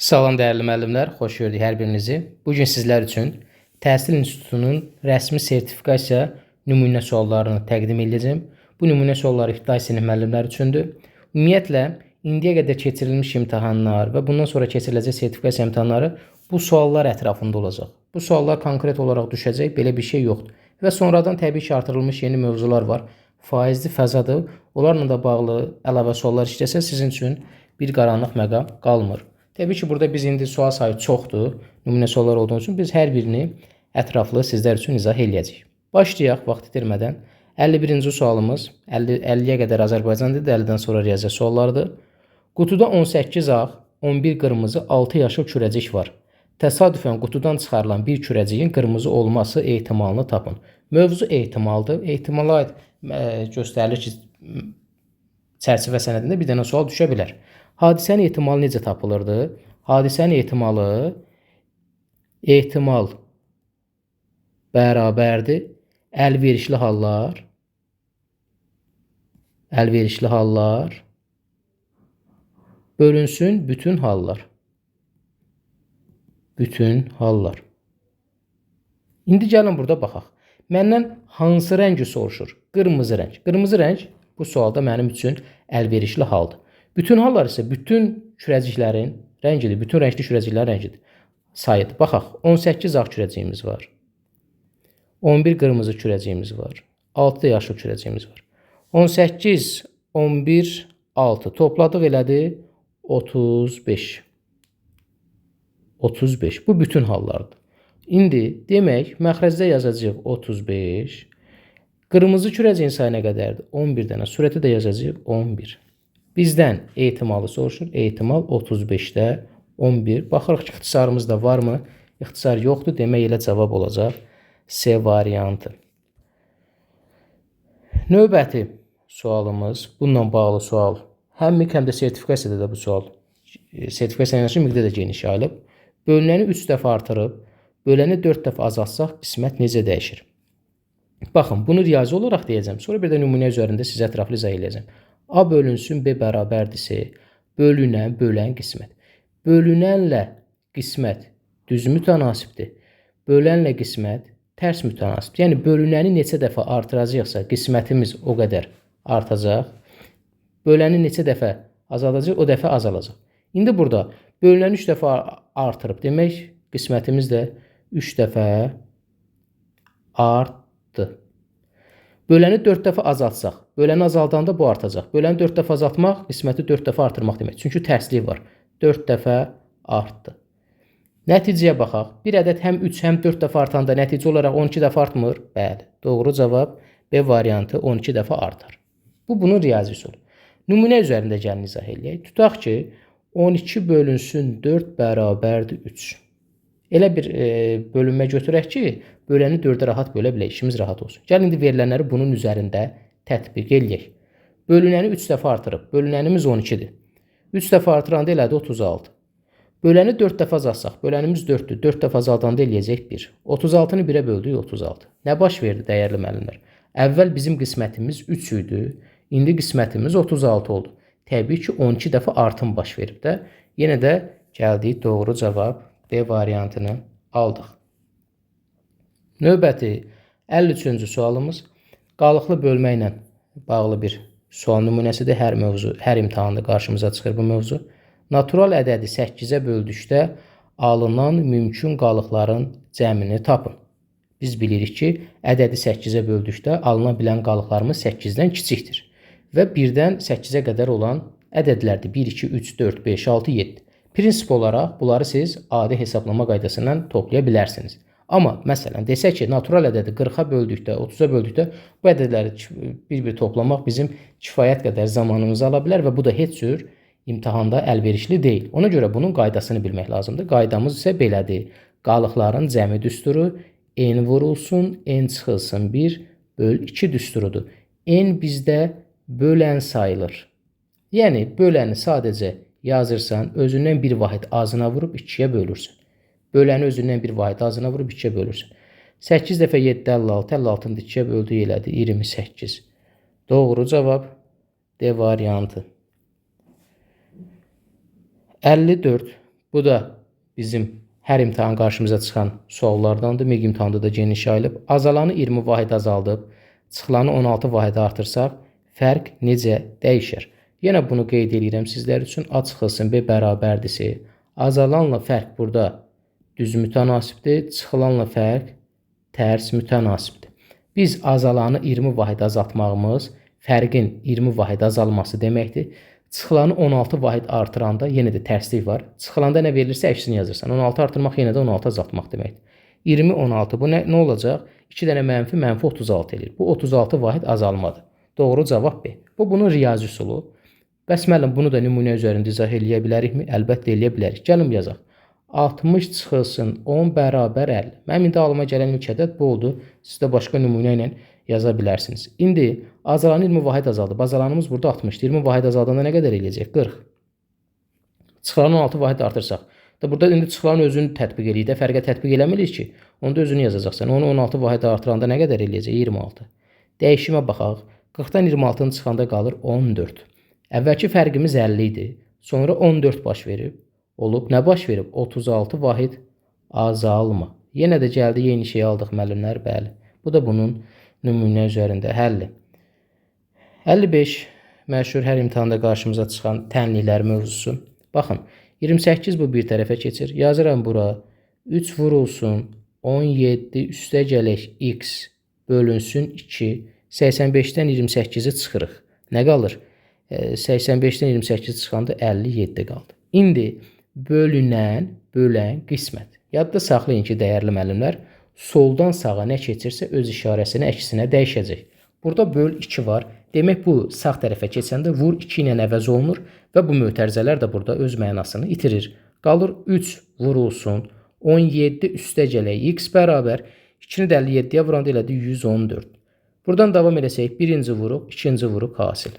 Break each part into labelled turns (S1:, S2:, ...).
S1: Salam dəyərli müəllimlər, xoş gördük hər birinizi. Bu gün sizlər üçün Təhsil İnstitutunun rəsmi sertifikasiya nümunə suallarını təqdim edəcəm. Bu nümunə sualları ibtidai sinif müəllimləri üçündür. Ümumiyyətlə, indiyə qədər keçirilmiş imtahanlar və bundan sonra keçiriləcək sertifikasiya imtahanları bu suallar ətrafında olacaq. Bu suallar konkret olaraq düşəcək, belə bir şey yoxdur. Və sonradan təbii ki, artırılmış yeni mövzular var. Faizli fəzadır. Onlarla da bağlı əlavə suallar işləsə sizin üçün bir qaranlıq məqam qalmır. Təbii ki, burada biz indi sual sayı çoxdur, nümunə suallar olduğu üçün biz hər birini ətraflı sizlər üçün izah eləyəcəyik. Başlayaq vaxt itirmədən. 51-ci sualımız 50-yə qədər Azərbaycan dili, 50-dən sonra riyaziyyat suallarıdır. Qutuda 18 ağ, 11 qırmızı, 6 yaşıl kürəcik var. Təsadüfən qutudan çıxarılan bir kürəciyin qırmızı olması ehtimalını tapın. Mövzu ehtimaldır. Ehtimala aid göstərilir ki, çərçivə sənədində bir dənə sual düşə bilər. Hadisənin ehtimalı necə tapılırdı? Hadisənin ehtimalı ehtimal bərabərdir əlverişli hallar bölünsün bütün hallar. Bütün hallar. İndi gəlin burada baxaq. Məndən hansı rəngi soruşur? Qırmızı rəng. Qırmızı rəng bu sualda mənim üçün əlverişli haldır. Bütün hallar isə bütün kürəciklərin rəngidir. Bütün rəngli kürəciklərin rəngidir. Sayıdır. Baxaq. 18 ağ kürəciyimiz var. 11 qırmızı kürəciyimiz var. 6 yaşıl kürəciyimiz var. 18, 11, 6. Topladıq elədi 35. 35. Bu bütün hallardır. İndi demək, məxrəcdə yazacağıq 35. Qırmızı kürəciyin sayı nə qədərdir? 11 dənə. Surətə də yazacağıq 11. Bizdən ehtimalı soruşur. Ehtimal 35-də 11. Baxırıq ki, ixtisarımız da varmı? İxtisar yoxdur. Demək, elə cavab olacaq C variantı. Növbəti sualımız, bununla bağlı sual. Həm MİQ, həm də sertifikasiyada da bu sual. Sertifikasiya yanaşı MİQ-də də geniş yayılıb. Bölünəni 3 dəfə artırıb, böləni 4 dəfə azaltsaq, qismət necə dəyişir? Baxın, bunu riyazi olaraq deyəcəm. Sonra bir də nümunə üzərində sizə ətraflı izah eləyəcəm. A bölünsün B bərabərdirsə, bölünən, bölən qismət. Bölünənlə qismət düz mütənasibdir. Bölənlə qismət tərs mütənasibdir. Yəni, bölünəni neçə dəfə artıracaqsa, qismətimiz o qədər artacaq. Böləni neçə dəfə azaldacaq, o dəfə azalacaq. İndi burada bölünəni 3 dəfə artırıb, demək, qismətimiz də 3 dəfə artdı. Böləni 4 dəfə azaltsaq, böləni azaldanda bu artacaq. Böləni 4 dəfə azaltmaq, qisməti 4 dəfə artırmaq demək. Çünki tərslik var. 4 dəfə artdı. Nəticəyə baxaq. Bir ədəd həm 3, həm 4 dəfə artanda nəticə olaraq 12 dəfə artmır. Bəli, doğru cavab B variantı 12 dəfə artar. Bu, bunun riyazi üsulu. Nümunə üzərində gəlin izah eləyək. Tutaq ki, 12 bölünsün 4 bərabərdir 3. Elə bir bölünmə götürək ki, böləni 4-ə rahat bölə bilək, işimiz rahat olsun. Gəlin indi verilənləri bunun üzərində tətbiq eləyək. Bölünəni 3 dəfə artırıb. Bölünənimiz 12-dir. 3 dəfə artıranda elədi 36. Böləni 4 dəfə azaltsaq, bölənimiz 4-dür. 4 dəfə azaldanda eləyəcək 1. 36-nı 1-ə böldük 36. Nə baş verdi dəyərli müəllimlər? Əvvəl bizim qismətimiz 3 idi. İndi qismətimiz 36 oldu. Təbii ki, 12 dəfə artım baş verib də. Yenə də gəldik doğru cavab D variantını aldıq. Növbəti 53-cü sualımız qalıqlı bölmə ilə bağlı bir sual nümunəsidir. Hər mövzu, hər imtahanda qarşımıza çıxır bu mövzu. Natural ədədi 8-ə böldükdə alınan mümkün qalıqların cəmini tapın. Biz bilirik ki, ədədi 8-ə böldükdə alına bilən qalıqlarımız 8-dən kiçikdir. Və 1-dən 8-ə qədər olan ədədlərdir. 1, 2, 3, 4, 5, 6, 7. Prinsip olaraq bunları siz adi hesablama qaydasından toplaya bilərsiniz. Amma məsələn desək ki, natural ədədi 40-a böldükdə, 30-a böldükdə bu ədədləri bir-bir toplamaq bizim kifayət qədər zamanımızı ala bilər və bu da heç cür imtahanda əlverişli deyil. Ona görə bunun qaydasını bilmək lazımdır. Qaydamız isə belədir. Qalıqların cəmi düsturu n vurulsun, n çıxılsın 1 böl 2 düsturudur. N bizdə bölən sayılır. Yəni böləni sadəcə yazırsan, özündən bir vahid azına vurub 2-yə bölürsən. Böləni özündən bir vahid azına vurub 2-yə bölürsən. 8 dəfə 7, 56, 56-nı da 2-yə böldük elədi 28. Doğru cavab D variantı. 54. Bu da bizim hər imtahan qarşımıza çıxan suallardandır. MİQ imtahanında da geniş yayılıb. Azalanı 20 vahid azaldıb, çıxılanı 16 vahid artırsaq, fərq necə dəyişər? Yenə bunu qeyd edirəm sizlər üçün. A çıxılsın B bərabərdirsə, azalanla fərq burada düz mütənasibdir, çıxılanla fərq tərs mütənasibdir. Biz azalanı 20 vahid azaltmağımız fərqin 20 vahid azalması deməkdir. Çıxılanı 16 vahid artıranda yenə də tərslik var. Çıxılanda nə verilirsə əksini yazırsan. 16 artırmaq yenə də 16 azaltmaq deməkdir. 20, 16 bu nə olacaq? 2 dənə mənfi, mənfi 36 eləyir. Bu 36 vahid azalmadır. Doğru cavab B. Bu bunun riyazi üsulu. Bəs müəllim bunu da nümunə üzərində izah eləyə bilərikmi? Əlbəttə eləyə bilərik. Gəlin yazaq. 60 çıxılsın 10 bərabər 50. Mənim indi ağlıma gələn ilk ədəd bu oldu. Siz də başqa nümunə ilə yaza bilərsiniz. İndi azalanı 20 vahid azaldıb. Azalanımız burada 60-dır. 20 vahid azaldanda nə qədər eləyəcək? 40. Çıxılanı 16 vahid artırsaq. Da burada indi çıxılanın özünü tətbiq eləyik də, fərqə tətbiq eləmirik ki. Onda özünü yazacaqsan. Onu 16 vahid artıranda nə qədər eləyəcək? 26. Dəyişimə baxaq. 40-dan 26-nı çıxanda qalır 14. Əvvəlki fərqimiz 50 idi. Sonra 14 baş verib. Olub. Nə baş verib? 36 vahid azalma. Yenə də gəldi, yeni şey aldıq müəllimlər. Bəli. Bu da bunun nümunə üzərində həlli. 55 məşhur hər imtahanda qarşımıza çıxan tənliklər mövzusu. Baxın, 28 bu bir tərəfə keçir. Yazıram bura. 3 vurulsun 17 üstə gələk x bölünsün 2. 85-dən 28-i çıxırıq. Nə qalır? 85-dən 28 çıxanda 57 qaldı. İndi bölünən, bölən qismət. Yadda saxlayın ki, dəyərli müəllimlər, soldan sağa nə keçirsə öz işarəsini əksinə dəyişəcək. Burada böl 2 var. Demək bu sağ tərəfə keçəndə vur 2 ilə əvəz olunur və bu mötərizələr də burada öz mənasını itirir. Qalır 3 vurulsun 17 üstə gələk x bərabər 2-ni də 57-yə vuranda elədi 114. Buradan davam eləsək birinci vuruq, ikinci vuruq hasil.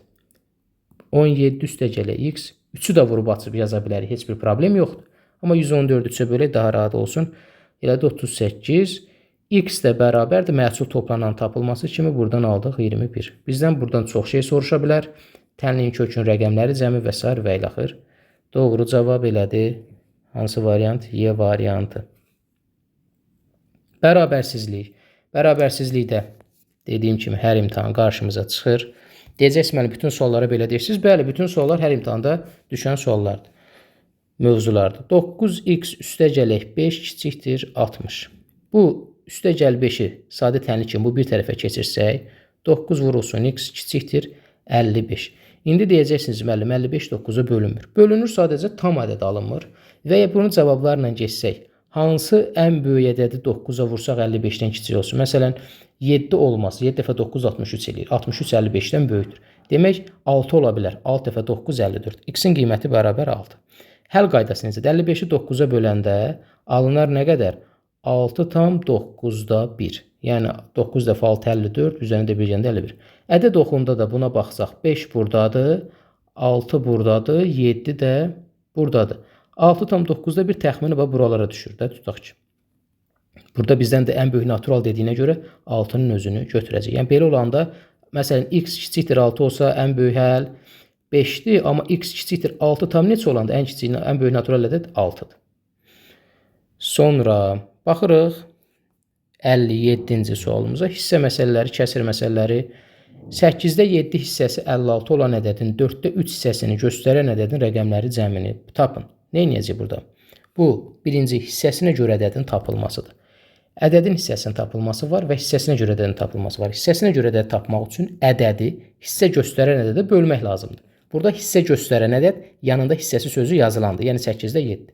S1: 17 üstə gələk x, 3-ü də vurub açıb yaza bilərik, heç bir problem yoxdur. Amma 114-ü 3-ə bölək daha rahat olsun. Elədi 38. X də bərabərdir məhsul toplanan tapılması kimi buradan aldıq 21. Bizdən buradan çox şey soruşa bilər. Tənliyin kökün rəqəmləri cəmi və sair və ilaxır. Doğru cavab elədi. Hansı variant? Y variantı. Bərabərsizlik. Bərabərsizlikdə dediyim kimi hər imtahan qarşımıza çıxır. Deyəcəksiniz müəllim, bütün suallara belə deyirsiniz. Bəli, bütün suallar hər imtahanda düşən suallardır. Mövzulardır. 9x üstə gələk 5 kiçikdir 60. Bu üstə gəl 5-i sadə tənlik kimi bu bir tərəfə keçirsək 9 vurulsun x kiçikdir 55. İndi deyəcəksiniz müəllim 55 9-a bölünmür. Bölünür, sadəcə tam ədəd alınmır. Və ya bunu cavablarla geçsək, hansı ən böyük ədədi 9-a vursaq 55-dən kiçik olsun? Məsələn 7 olmaz. 7 dəfə 9 63 eləyir. 63 55-dən böyükdür. Demək 6 ola bilər. 6 dəfə 9 54. X-in qiyməti bərabər 6. Həll qaydası necədir? 55-i 9-a böləndə alınar nə qədər? 6,9-da 1. Yəni 9 dəfə 6 54, üzərində 1 gəndə 51. Ədəd oxunda da buna baxsaq 5 buradadır, 6 buradadır, 7 də buradadır. 6,9-da 1 təxmini bax buralara düşür də, tutaq ki. Burada bizdən də ən böyük natural dediyinə görə 6-nın özünü götürəcək. Yəni belə olanda məsələn x kiçikdir 6 olsa ən böyük həll 5-dir, amma x kiçikdir 6 tam neçə olanda ən kiçik, ən böyük natural ədəd 6-dır. Sonra baxırıq 57-ci sualımıza. Hissə məsələləri, kəsir məsələləri. 8-də 7 hissəsi 56 olan ədədin 4-də 3 hissəsini göstərən ədədin rəqəmləri cəmini tapın. Nə edəcək burada? Bu, birinci hissəsinə görə ədədin tapılmasıdır. Ədədin hissəsinin tapılması var və hissəsinə görə ədədin tapılması var. Hissəsinə görə ədəd tapmaq üçün ədədi hissə göstərən ədədə bölmək lazımdır. Burada hissə göstərən ədəd yanında hissəsi sözü yazılandır. Yəni 8-də 7.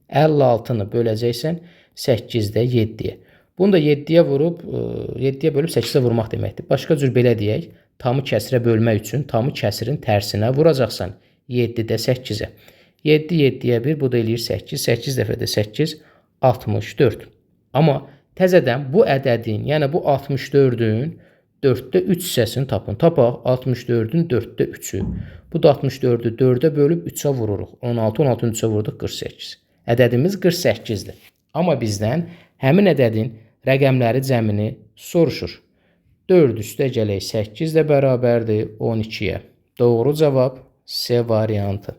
S1: 56-nı böləcəksən 8-də 7-yə. Bunu da 7-yə vurub, 7-yə bölüb 8-ə vurmaq deməkdir. Başqa cür belə deyək, tamı kəsirə bölmək üçün tamı kəsirin tərsinə vuracaqsan. 7-də 8-ə. 7 7-yə 1, bu da eləyir 8. 8 dəfə də 8, 64. Amma təzədən bu ədədin, yəni bu 64-ün 4-də 3 hissəsini tapın. Tapaq 64-ün 4-də 3-ü. Bu da 64-ü 4-ə bölüb 3-ə vururuq. 16, 16-nı 3-ə vurduq 48. Ədədimiz 48-dir. Amma bizdən həmin ədədin rəqəmləri cəmini soruşur. 4 üstə gələk 8 də bərabərdir 12-yə. Doğru cavab C variantı.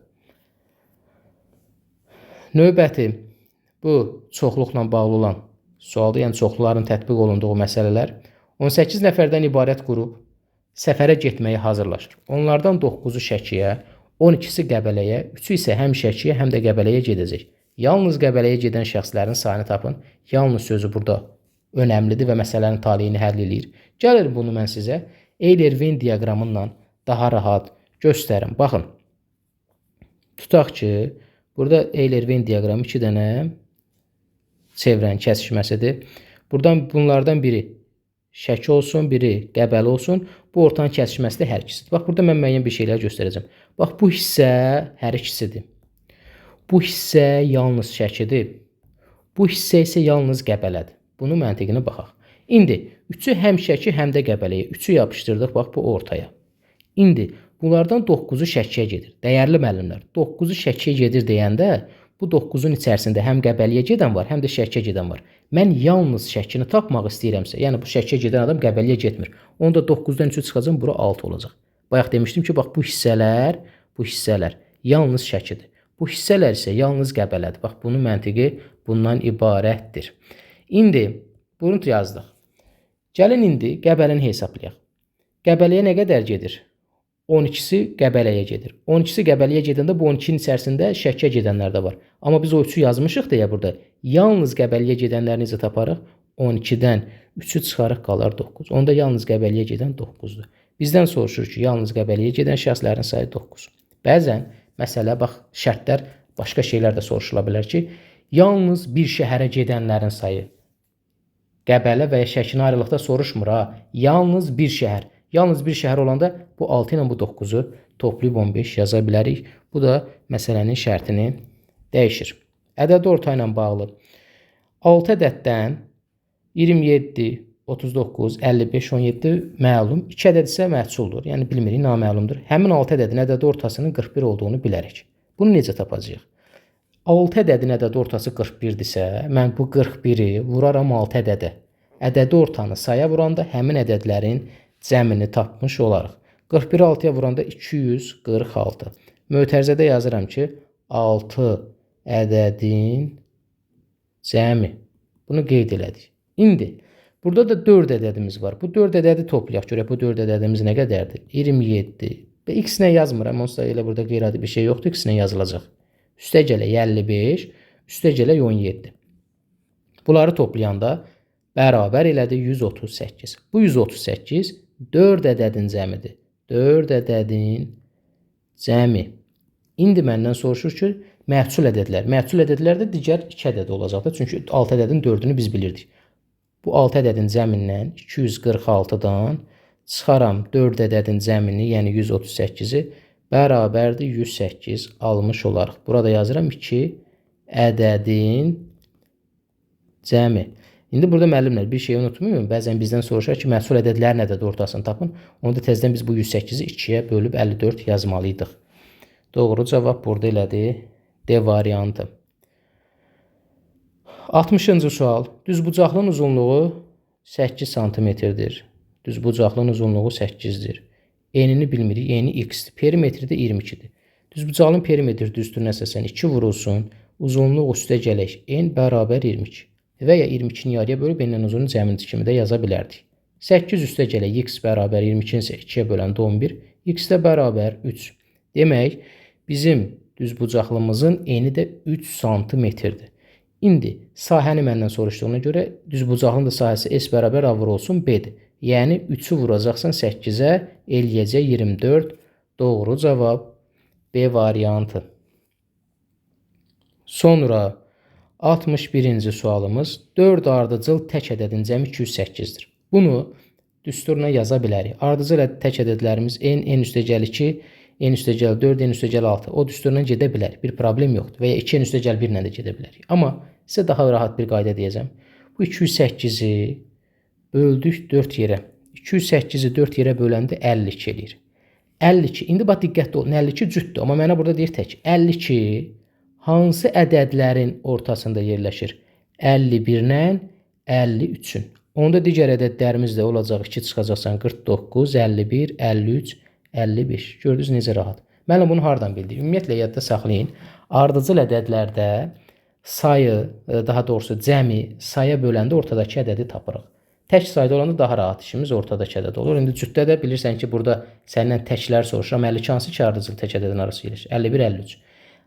S1: Növbəti bu çoxluqla bağlı olan sualdır, yəni çoxluların tətbiq olunduğu məsələlər. 18 nəfərdən ibarət qrup səfərə getməyə hazırlaşır. Onlardan 9-u Şəkiyə, 12-si Qəbələyə, 3-ü isə həm Şəkiyə, həm də Qəbələyə gedəcək. Yalnız Qəbələyə gedən şəxslərin sayını tapın. Yalnız sözü burada önəmlidir və məsələnin taleyini həll eləyir. Gəlir bunu mən sizə Euler-Venn diaqramınla daha rahat göstərim. Baxın, tutaq ki, burada Euler-Venn diaqramı 2 dənə çevrənin kəsişməsidir. Buradan bunlardan biri Şəki olsun, biri Qəbələ olsun. Bu ortanın kəsişməsi də hər ikisidir. Bax, burada mən müəyyən bir şeylər göstərəcəm. Bax, bu hissə hər ikisidir. Bu hissə yalnız Şəkidir. Bu hissə isə yalnız Qəbələdir. Bunun məntiqinə baxaq. İndi 3-ü həm Şəki, həm də Qəbələyə. 3-ü yapışdırdıq, bax, bu ortaya. İndi bunlardan 9-u Şəkiyə gedir. Dəyərli müəllimlər, 9-u Şəkiyə gedir deyəndə bu 9-un içərisində həm Qəbələyə gedən var, həm də Şəkiyə gedən var. Mən yalnız Şəkini tapmaq istəyirəmsə, yəni bu Şəkiyə gedən adam Qəbələyə getmir. Onda 9-dan 3-ü çıxacam, bura 6 olacaq. Bayaq demişdim ki, bax bu hissələr yalnız Şəkidir. Bu hissələr isə yalnız Qəbələdir. Bax, bunun məntiqi bundan ibarətdir. İndi bunu yazdıq. Gəlin indi Qəbələni hesablayaq. Qəbələyə nə qədər gedir? 12-si Qəbələyə gedir. 12-si Qəbələyə gedəndə bu 12-nin içərisində Şəkiyə gedənlər də var. Amma biz o 3-ü yazmışıq deyə burada. Yalnız Qəbələyə gedənləri necə taparıq? 12-dən 3-ü çıxarıq, qalar 9. Onda yalnız Qəbələyə gedən 9-dur. Bizdən soruşur ki, yalnız Qəbələyə gedən şəxslərin sayı 9. Bəzən məsələ, bax, şərtlər, başqa şeylər də soruşula bilər ki, yalnız bir şəhərə gedənlərin sayı. Qəbələ və ya Şəkini ayrılıqda soruşmur ha. Yalnız bir şəhər. Yalnız bir şəhər olanda bu 6 ilə bu 9-u toplayıb 15 yaza bilərik. Bu da məsələnin şərtini dəyişir. Ədədi orta ilə bağlı. 6 ədəddən 27, 39, 55, 17 məlum. 2 ədəd isə məhculdur. Yəni bilmirik, naməlumdur. Həmin 6 ədədin ədədi ortasının 41 olduğunu bilərik. Bunu necə tapacağıq? 6 ədədin ədədi ortası 41-dirsə, mən bu 41-i vuraram 6 ədədə. Ədədi ortanı saya vuranda həmin ədədlərin cəmini tapmış olarıq. 41-i 6-ya vuranda 246. Mötərizədə yazıram ki, 6 ədədin cəmi. Bunu qeyd elədik. İndi burada da 4 ədədimiz var. Bu 4 ədədi toplayaq görək. Bu 4 ədədimiz nə qədərdir? 27. Və x-nə yazmıram. Onsuz da elə burada qeyri-adi bir şey yoxdur. X-nə yazılacaq. Üstə gələk 55, üstə gələk 17. Bunları toplayanda bərabər elədi 138. Bu 138 4 ədədin cəmidir. 4 ədədin cəmi. İndi məndən soruşur ki, məhsul ədədlər. Məhsul ədədlər də digər 2 ədəd olacaqdır. Çünki 6 ədədin 4-ünü biz bilirdik. Bu 6 ədədin cəmindən 246-dan çıxaram 4 ədədin cəmini, yəni 138-i bərabərdir 108 almış olarıq. Burada yazıram 2 ədədin cəmi. İndi burada müəllimlər bir şey unutmayın. Bəzən bizdən soruşar ki, məhsul ədədlərin ədədi ortasını tapın. Onda təzədən biz bu 108-i 2-yə bölüb 54 yazmalıydıq. Doğru cavab burada elədi. D variantı. 60-cı sual. Düzbucaqlının uzunluğu 8 santimetrdir. Düzbucaqlının uzunluğu 8-dir. Enini bilmirik. Eni x-dir. Perimetri də 22-dir. Düzbucaqlının perimetri düsturuna əsasən 2 vurulsun. Uzunluq üstə gələk. En bərabər 22. Və ya 22-ni yarıya bölüb endən uzunun cəmini kimi də yaza bilərdik. 8 üstə gələk x bərabər 22-ni isə 2-yə böləndə 11. X də bərabər 3. Demək, bizim düzbucaqlımızın eni də 3 santimetrdir. İndi sahəni məndən soruşduğuna görə düzbucaqlının da sahəsi S bərabər A vurulsun B-dir. Yəni 3-ü vuracaqsan 8-ə, eləyəcək 24. Doğru cavab B variantı. Sonra 61-ci sualımız 4 ardıcıl tək ədədin cəmi 208-dir. Bunu düsturla yaza bilərik. Ardıcıl tək ədədlərimiz n, n üstə gəl 2, n üstə gəl 4, n üstə gəl 6. O düsturla gedə bilərik. Bir problem yoxdur. Və ya 2 n üstə gəl 1 ilə də gedə bilərik. Amma sizə daha rahat bir qayda deyəcəm. Bu 208-i böldük 4 yerə. 208-i 4 yerə böləndə 52 eləyir. 52. İndi bax diqqətli olun. 52 cütdür. Amma mənə burada deyir tək. 52 hansı ədədlərin ortasında yerləşir? 51 ilə 53-ün. Onda digər ədədlərimiz də olacaq. 2 çıxacaqsan 49, 51, 53, 55. Gördünüz necə rahat. Müəllim bunu hardan bildik? Ümumiyyətlə yadda saxlayın. Ardıcıl ədədlərdə sayı, daha doğrusu cəmi saya böləndə ortadakı ədədi tapırıq. Tək sayda olanda daha rahat işimiz ortadakı ədəd olur. İndi cütdə də bilirsən ki, burada səndən təklər soruşuram. 52 hansı ki ardıcıl tək ədədin arası yerləşir? 51, 53.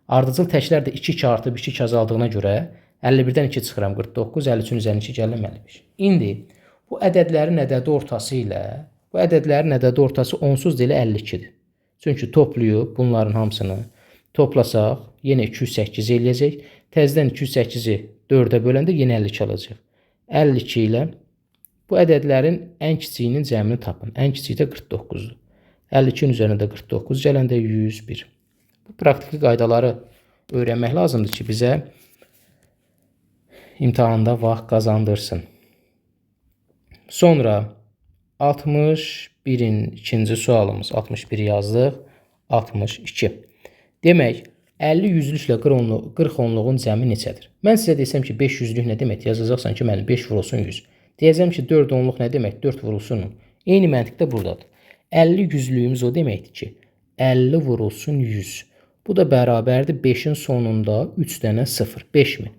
S1: Ardıcıl təklər də 2 2 artıb 2 2 azaldığına görə 51-dən 2 çıxıram 49, 53-ün üzərinə 2 gəlirəm 55. İndi bu ədədlərin ədədi ortası ilə bu ədədlərin ədədi ortası onsuz da elə 52-dir. Çünki toplayıb bunların hamısını toplasaq yenə 208 eləyəcək. Təzədən 208-i 4-ə böləndə yenə 52 alacaq. 52 ilə bu ədədlərin ən kiçiyinin cəmini tapın. Ən kiçiyi də 49-dur. 52-nin üzərinə də 49 gələndə 101. Bu praktiki qaydaları öyrənmək lazımdır ki, bizə imtahanda vaxt qazandırsın. Sonra 61-in ikinci sualımız. 61 yazdıq. 62. Demək, 50 yüzlüklə 40 onluğun cəmi neçədir? Mən sizə desəm ki, 5 yüzlük nə demək? Yazacaqsan ki, mənim 5 vurulsun 100. Deyəcəm ki, 4 onluq nə demək? 4 vurulsun 10. Eyni məntiq də buradadır. 50 yüzlüyümüz o deməkdir ki, 50 vurulsun 100. Bu da bərabərdir 5-in sonunda 3 dənə 0. 5000.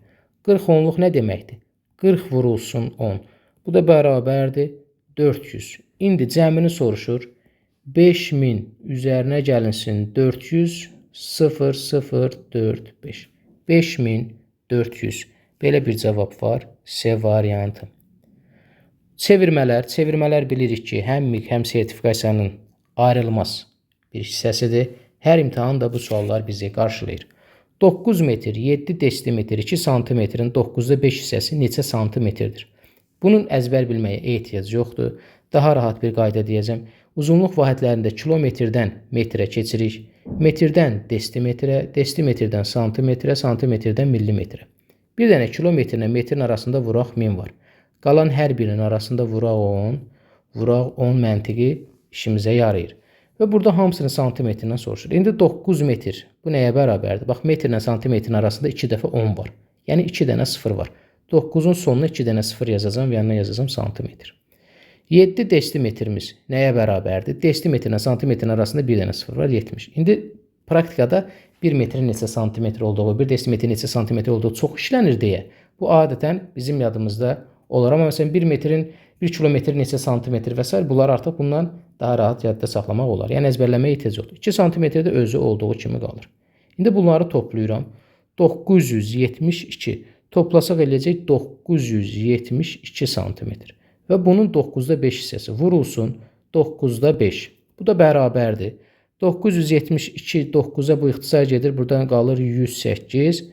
S1: 40 onluq nə deməkdir? 40 vurulsun 10. Bu da bərabərdir 400. İndi cəmini soruşur. 5000 üzərinə gəlinsin 400 0 0 4 5. 5400. Belə bir cavab var. C variantı. Çevirmələr. Çevirmələr bilirik ki, həm MİQ, həm sertifikasiyanın ayrılmaz bir hissəsidir. Hər imtahanda bu suallar bizi qarşılayır. 9 metr, 7 desimetr, 2 santimetrin 9-da 5 hissəsi neçə santimetrdir? Bunun əzbər bilməyə ehtiyac yoxdur. Daha rahat bir qayda deyəcəm. Uzunluq vahidlərində kilometrdən metrə keçirik. Metrdən desimetrə, desimetrdən santimetrə, santimetrdən millimetrə. Bir dənə kilometrlə metrin arasında vuraq 1000 var. Qalan hər birinin arasında vuraq 10, vuraq 10 məntiqi işimizə yarayır. Və burada hamısını santimetrdən soruşur. İndi 9 metr bu nəyə bərabərdir? Bax, metrlə santimetrin arasında 2 dəfə 10 var. Yəni 2 dənə 0 var. 9-un sonuna 2 dənə 0 yazacağam və yanına yazacağam santimetr. 7 desimetrimiz nəyə bərabərdir? Desimetrlə santimetrin arasında 1 dənə 0 var, 70. İndi praktikada 1 metrin neçə santimetr olduğu, 1 desimetrin neçə santimetr olduğu çox işlənir deyə. Bu adətən bizim yadımızda olur. Amma məsələn 1 metrin 1 kilometr neçə santimetr və s. bunlar artıq bundan daha rahat yadda saxlamaq olar. Yəni əzbərləməyə ehtiyac yoxdur. 2 santimetr də özü olduğu kimi qalır. İndi bunları toplayıram. 972 toplasaq eləyəcək 972 santimetr. Və bunun 9-da 5 hissəsi vurulsun 9-da 5. Bu da bərabərdir. 972 9-a bu ixtisar gedir. Buradan qalır 108.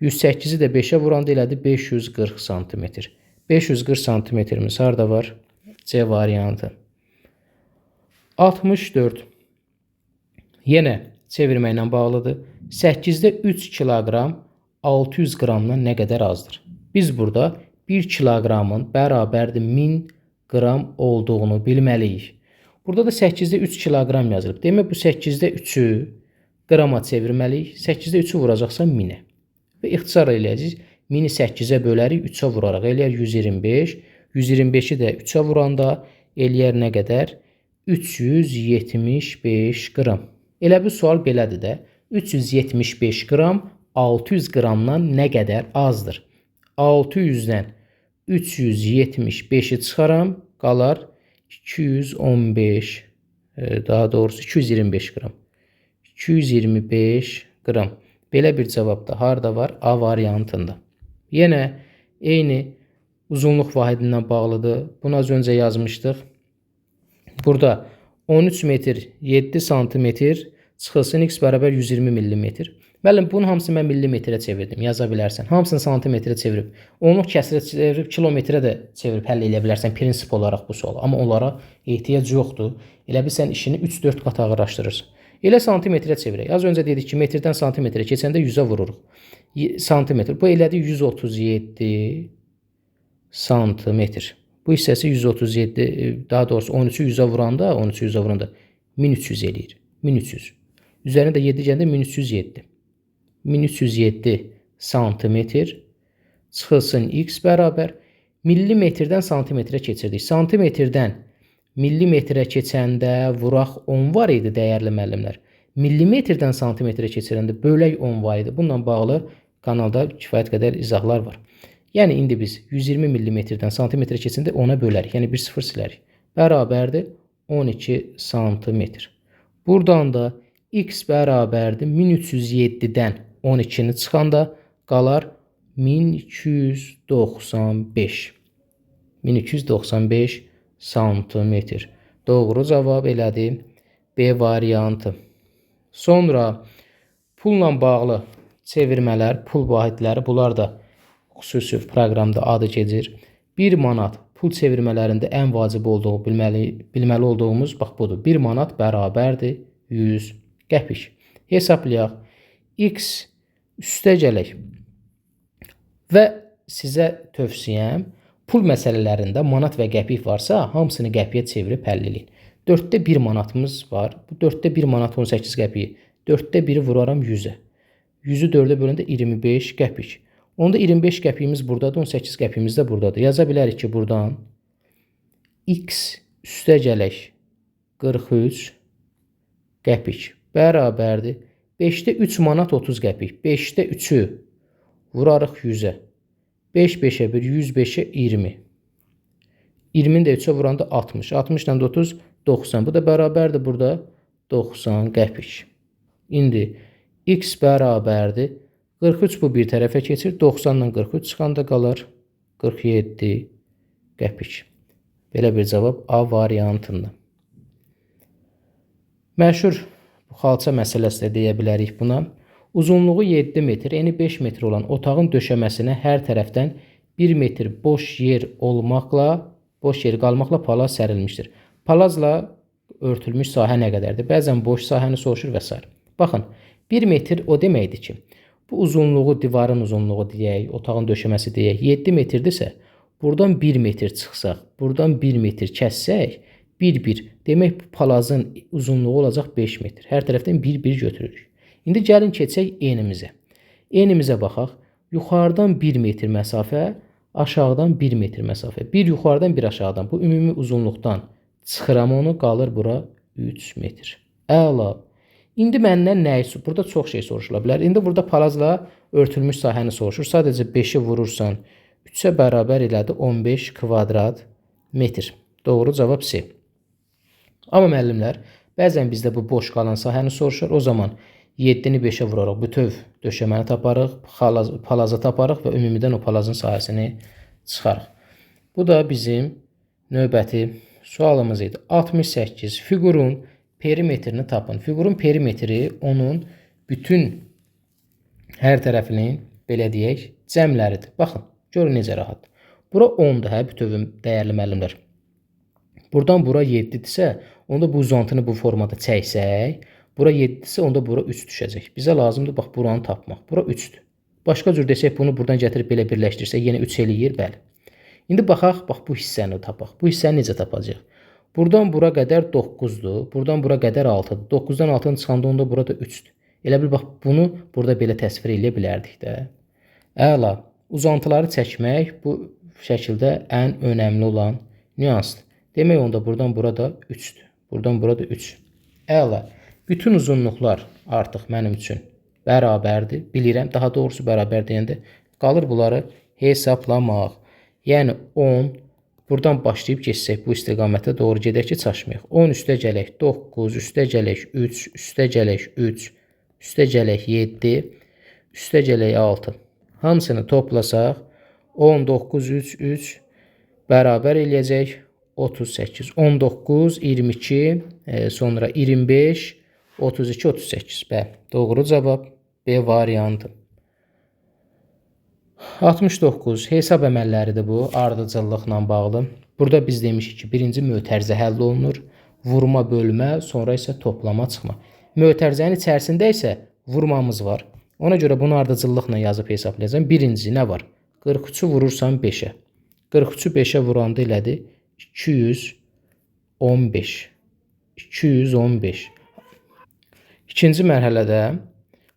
S1: 108-i də 5-ə vuranda elədi 540 santimetr. 540 santimetrimiz harada var? C variantı. 64. Yenə çevirməklə bağlıdır. 8-də 3 kiloqram 600 qramdan nə qədər azdır? Biz burada 1 kiloqramın bərabərdir 1000 qram olduğunu bilməliyik. Burada da 8-də 3 kiloqram yazılıb. Demək bu 8-də 3-ü qrama çevirməliyik. 8-də 3-ü vuracaqsan 1000-ə. Və ixtisar eləyəcəyik. 1000-i 8-ə bölərik, 3-ə vuraraq eləyər 125. 125-i də 3-ə vuranda eləyər nə qədər? 375 qram. Elə bu sual belədir də. 375 qram 600 qramdan nə qədər azdır? 600-dən 375-i çıxaram, qalar 215, daha doğrusu 225 qram. 225 qram. Belə bir cavab da harda var? A variantında. Yenə eyni uzunluq vahidindən bağlıdır. Bunu az öncə yazmışdıq. Burada 13 metr 7 santimetr çıxılsın x bərabər 120 millimetr. Müəllim, bunun hamısını mən millimetrə çevirdim. Yaza bilərsən. Hamısını santimetrə çevirib, onluq kəsrə çevirib, kilometrə də çevirib həll eləyə bilərsən prinsip olaraq bu sualı. Amma onlara ehtiyac yoxdur. Elə bil sən işini 3-4 qat ağırlaşdırırsan. Elə santimetrə çevirək. Az öncə dedik ki, metrdən santimetrə keçəndə 100-ə vururuq. Santimetr. Bu elədi 137 santimetr. Bu hissəsi 137, daha doğrusu 13-ü 100-ə vuranda, 13-ü 100-ə vuranda 1300 eləyir. 1300. Üzərinə də 7 gələndə 1307. 1307 santimetr çıxılsın x bərabər millimetrdən santimetrə keçirdik. Santimetrdən millimetrə keçəndə vuraq 10 var idi dəyərli müəllimlər. Millimetrdən santimetrə keçirəndə bölək 10 var idi. Bununla bağlı kanalda kifayət qədər izahlar var. Yəni indi biz 120 millimetrdən santimetrə keçəndə 10-a bölərik. Yəni 1 0 silərik. Bərabərdir 12 santimetr. Buradan da x bərabərdir 1307-dən 12-ni çıxanda qalar 1295. 1295 santimetr. Doğru cavab elədi B variantı. Sonra pulla bağlı çevirmələr, pul vahidləri, bunlar da xüsusi proqramda adı keçir. 1 manat pul çevirmələrində ən vacib olduğu bilməli olduğumuz bax budur. 1 manat bərabərdir 100 qəpik. Hesablayaq. X üstə gələk. Və sizə tövsiyəm, pul məsələlərində manat və qəpik varsa, hamısını qəpiyə çevirib həll eləyin. 4-də 1 manatımız var. Bu 4-də 1 manat 18 qəpiyi. 4-də 1-i vuraram 100-ə. 100-ü 4-ə böləndə 25 qəpik. Onda 25 qəpiyimiz buradadır, 18 qəpiyimiz də buradadır. Yaza bilərik ki, buradan x üstə gələk 43 qəpik bərabərdir. 5-də 3 manat 30 qəpik. 5-də 3-ü vurarıq 100-ə. 5 5-ə 1, 105-ə 20. 20-ni də 3-ə vuranda 60. 60 ilə 30, 90. Bu da bərabərdir burada 90 qəpik. İndi x bərabərdir. 43 bu bir tərəfə keçir. 90 ilə 43 çıxanda qalar 47 qəpik. Belə bir cavab A variantında. Məşhur xalça məsələsi də deyə bilərik buna. Uzunluğu 7 metr, eni 5 metr olan otağın döşəməsinə hər tərəfdən 1 metr boş yer qalmaqla palaz sərilmişdir. Palazla örtülmüş sahə nə qədərdir? Bəzən boş sahəni soruşur və s. Baxın, 1 metr o deməkdir ki, bu uzunluğu divarın uzunluğu deyək, otağın döşəməsi deyək, 7 metrdirsə, buradan 1 metr çıxsaq, buradan 1 metr kəssək, 1-1. Demək, bu palazın uzunluğu olacaq 5 metr. Hər tərəfdən 1-1 götürürük. İndi gəlin keçək enimizə. Enimizə baxaq. Yuxarıdan 1 metr məsafə, aşağıdan 1 metr məsafə. 1 yuxarıdan, 1 aşağıdan. Bu ümumi uzunluqdan çıxıram onu, qalır bura 3 metr. Əla. İndi məndən nəyi? Burada çox şey soruşula bilər. İndi burada palazla örtülmüş sahəni soruşur. Sadəcə 5-i vurursan 3-ə bərabər elədi 15 kvadrat metr. Doğru cavab C. Amma müəllimlər, bəzən bizdə bu boş qalan sahəni soruşur. O zaman 7-ni 5-ə vuraraq bütöv döşəməni taparıq, palazı taparıq və ümumidən o palazın sahəsini çıxarıq. Bu da bizim növbəti sualımız idi. 68. Fiqurun perimetrini tapın. Fiqurun perimetri onun bütün hər tərəfinin, belə deyək, cəmləridir. Baxın, görün necə rahat. Bura 10-dur, hə, bütövüm dəyərli müəllimlər. Buradan bura 7-dirsə, onda bu uzantını bu formada çəksək, bura 7-dirsə, onda bura 3 düşəcək. Bizə lazımdır, bax, buranı tapmaq. Bura 3-dür. Başqa cür desək, bunu buradan gətirib belə birləşdirsək, yenə 3 eləyir, bəli. İndi baxaq, bax, bu hissəni tapaq. Bu hissəni necə tapacaq? Buradan bura qədər 9-dur, buradan bura qədər 6-dır. 9-dan 6-nı çıxanda onda burada 3-dür. Elə bil, bax, bunu burada belə təsvir eləyə bilərdik də. Əla, uzantıları çəkmək bu şəkildə ən önəmli olan nüansdır. Demək, onda buradan bura da 3-dür. Buradan bura da 3. Əla, bütün uzunluqlar artıq mənim üçün bərabərdir. Bilirəm, daha doğrusu bərabər deyəndə qalır bunları hesablamaq. Yəni 10, buradan başlayıb keçsək bu istiqamətə doğru gedək ki, çaşmayaq. 10 üstə gələk 9, üstə gələk 3, üstə gələk 3, üstə gələk 7, üstə gələk 6. Hamısını toplasaq 10, 9, 3, 3 bərabər eləyəcək 38. 19, 22, sonra 25, 32, 38. Bəli, doğru cavab B variantı. 69. Hesab əməlləridir bu, ardıcıllıqla bağlı. Burada biz demişik ki, birinci mötərizə həll olunur. Vurma, bölmə, sonra isə toplama, çıxma. Mötərizənin içərisində isə vurmamız var. Ona görə bunu ardıcıllıqla yazıb hesablayacağam. Birinci nə var? 43-ü vurursan 5-ə. 43-ü 5-ə vuranda elədi 215. 215. İkinci mərhələdə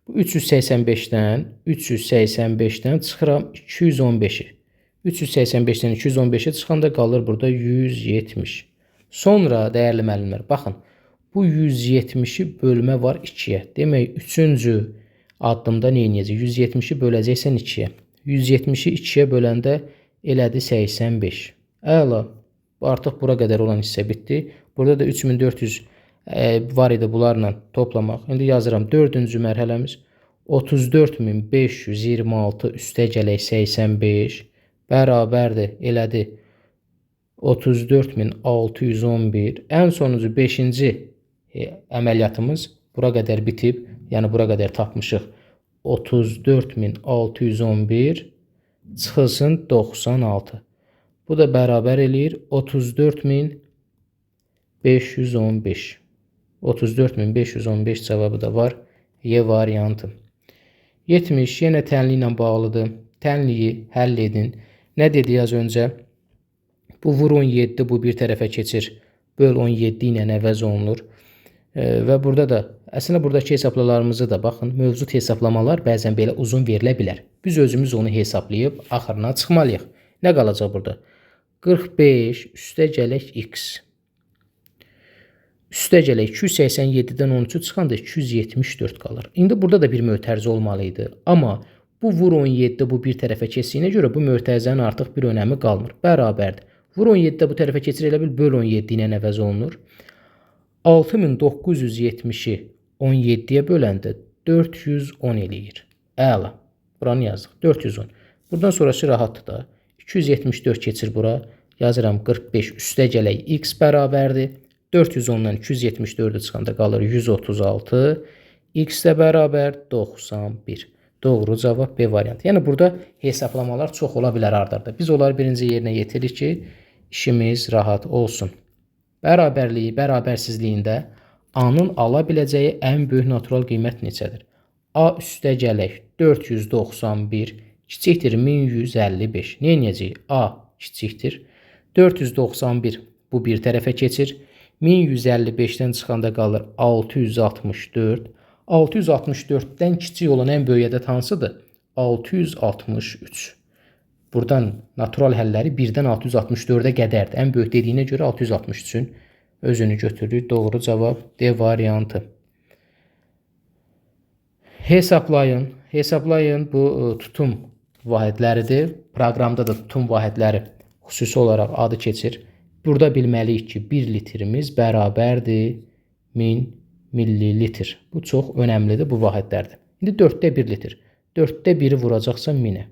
S1: bu 385-dən çıxıram 215-i. 385-dən 215-i çıxanda qalır burada 170. Sonra dəyərli müəllimlər, baxın, Bu 170-i bölmə var 2-yə. Demək, 3-cü addımda nə edəcək? 170-i böləcəksən 2-yə. 170-i 2-yə böləndə elədi 85. Əla. Artıq bura qədər olan hissə bitdi. Burada da 3400 var idi bunlarla toplamaq. İndi yazıram 4-cü mərhələmiz 34526 üstə gələk 85 bərabərdir elədi 34611. Ən sonuncu 5-ci əməliyyatımız bura qədər bitib. Yəni bura qədər tapmışıq. 34611 çıxılsın 96. Bu da bərabər eləyir 34515. 34515 cavabı da var. Y variantı. 70 yenə tənliklə ilə bağlıdır. Tənliyi həll edin. Nə dedik az öncə? Bu vur 17, bu bir tərəfə keçir. Böl 17 ilə əvəz olunur. Və burada da əslində buradakı hesablamalarımızı da baxın, mövcud hesablamalar bəzən belə uzun verilə bilər. Biz özümüz onu hesablayıb axırına çıxmalıyıq. Nə qalacaq burada? 45 üstə gələk x. Üstə gələk 287-dən 13-ü çıxanda 274 qalır. İndi burada da bir mötərizə olmalı idi. Amma bu vur 17 bu bir tərəfə keçdiyinə görə bu mötərizənin artıq bir önəmi qalmır. Bərabərdir. Vur 17 bu tərəfə keçir, elə bil böl 17 ilə əvəz olunur. 6970-i 17-yə böləndə 410 eləyir. Əla. Buranı yazdıq. 410. Buradan sonrası rahatdır da. 274 keçir bura. Yazıram 45 üstə gələk x bərabərdir. 410-dan 274-ü çıxanda qalır 136. X də bərabər 91. Doğru cavab B variantı. Yəni burada hesablamalar çox ola bilər ard-arda. Biz onları birinci yerinə yetiririk ki, işimiz rahat olsun. Bərabərliyi, bərabərsizliyində A-nın ala biləcəyi ən böyük natural qiymət neçədir? A üstə gələk 491 kiçikdir 1155. Nə edəcəyik? A kiçikdir 491 bu bir tərəfə keçir. 1155-dən çıxanda qalır 664. 664-dən kiçik olan ən böyük ədəd hansıdır? 663. Buradan natural həlləri 1-dən 664-ə qədərdir. Ən böyük dediyinə görə 663-ün özünü götürürük. Doğru cavab D variantı. Hesablayın. Hesablayın. Bu tutum vahidləridir. Proqramda da tutum vahidləri xüsusi olaraq adı keçir. Burada bilməliyik ki, 1 litrimiz bərabərdir 1000 millilitr. Bu çox önəmlidir bu vahidlərdə. İndi 4-də 1 litr. 4-də 1-i vuracaqsan 1000-ə.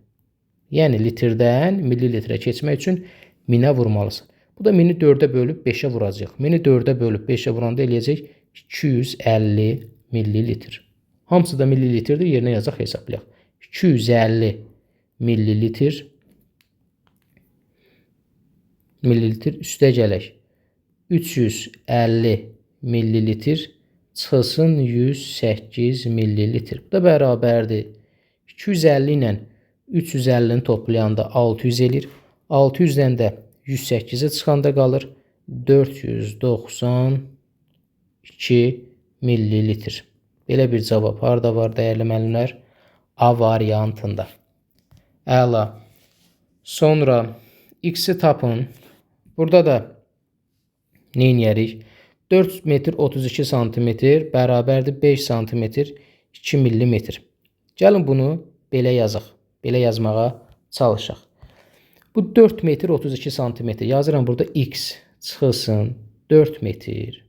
S1: Yəni litrdən millilitrə keçmək üçün 1000-ə vurmalısan. Bu da 1000-i 4-ə bölüb 5-ə vuracaq. 1000-i 4-ə bölüb 5-ə vuranda eləyəcək 250 millilitr. Hamısı da millilitrdir. Yerinə yazaq, hesablayaq. 250 millilitr millilitr üstə gələk. 350 millilitr çıxılsın 108 millilitr. Bu da bərabərdir. 250 ilə 350-ni toplayanda 600 eləyir. 600-dən də 108-i çıxanda qalır 492 millilitr. Belə bir cavab harda var dəyərli müəllimlər? A variantında. Əla. Sonra x-i tapın. Burada da nə edərik? 4 metr 32 santimetr bərabərdir 5 santimetr 2 millimetr. Gəlin bunu belə yazaq. Belə yazmağa çalışaq. Bu 4 metr 32 santimetr. Yazıram burada x çıxılsın 4 metr.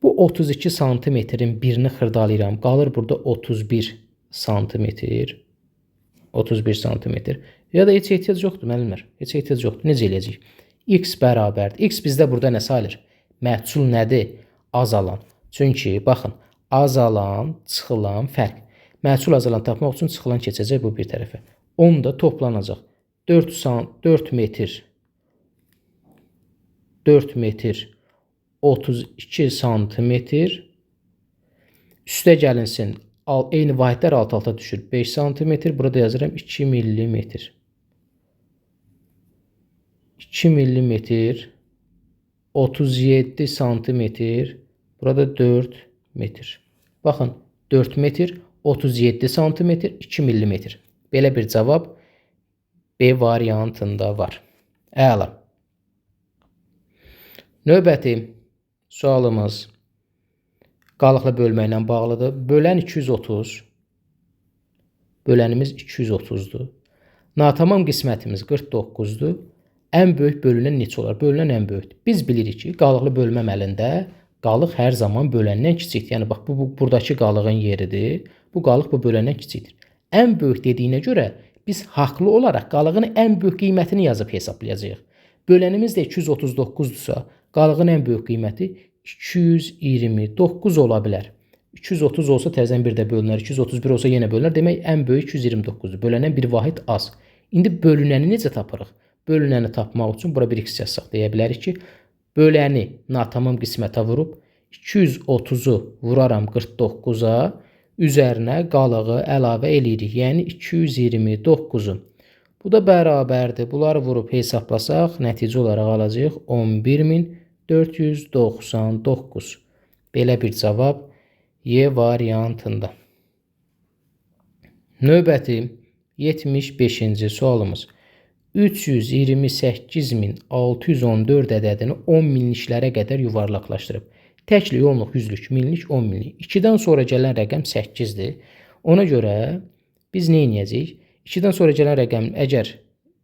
S1: Bu 32 santimetrin birini xırdalayıram. Qalır burada 31 santimetr. 31 santimetr. Ya da heç ehtiyac yoxdur müəllimlər. Heç ehtiyac yoxdur. Necə eləyəcəyik? X bərabərdir. X bizdə burada nə sayılır? Məhsul nədir? Azalan. Çünki baxın, azalan, çıxılan fərq. Məhsul azalan tapmaq üçün çıxılan keçəcək bu bir tərəfə. 10 da toplanacaq. 4 metr 4 metr 32 santimetr üstə gəlinsin. Eyni vahidlər alt-alta düşür. 5 santimetr. Burada yazıram 2 millimetr. 2 millimetr 37 santimetr. Burada 4 metr. Baxın, 4 metr 37 santimetr 2 millimetr. Belə bir cavab B variantında var. Əla. Növbəti sualımız Qalıqlı bölməklə bağlıdır. Bölən 230. Bölənimiz 230-dur. Natamam qismətimiz 49-dur. Ən böyük bölünən neçə olar? Bölünən ən böyükdür. Biz bilirik ki, qalıqlı bölmə əməlində qalıq hər zaman böləndən kiçikdir. Yəni bax, bu buradakı qalığın yeridir. Bu qalıq bu böləndən kiçikdir. Ən böyük dediyinə görə biz haqlı olaraq qalığın ən böyük qiymətini yazıb hesablayacağıq. Bölənimiz də 239-dursa, qalığın ən böyük qiyməti 229 ola bilər. 230 olsa təzədən bir də bölünər, 231 olsa yenə bölünər. Demək, ən böyük 229-dur. Bölənən bir vahid az. İndi bölünəni necə tapırıq? Bölünəni tapmaq üçün bura bir x yazsaq deyə bilərik ki, böləni natamam qismətə vurub 230-u vuraram 49-a, üzərinə qalığı əlavə eləyirik. Yəni 229-u. Bu da bərabərdir. Bunları vurub hesablasaq, nəticə olaraq alacağıq 11.499. Belə bir cavab Y variantında. Növbəti 75-ci sualımız. 328.614 ədədini 10 minliklərə qədər yuvarlaqlaşdırıb. Təklik, onluq, yüzlük, minlik, 10 minlik. 2-dən sonra gələn rəqəm 8-dir. Ona görə biz nə edəcəyik? 2-dən sonra gələn rəqəm əgər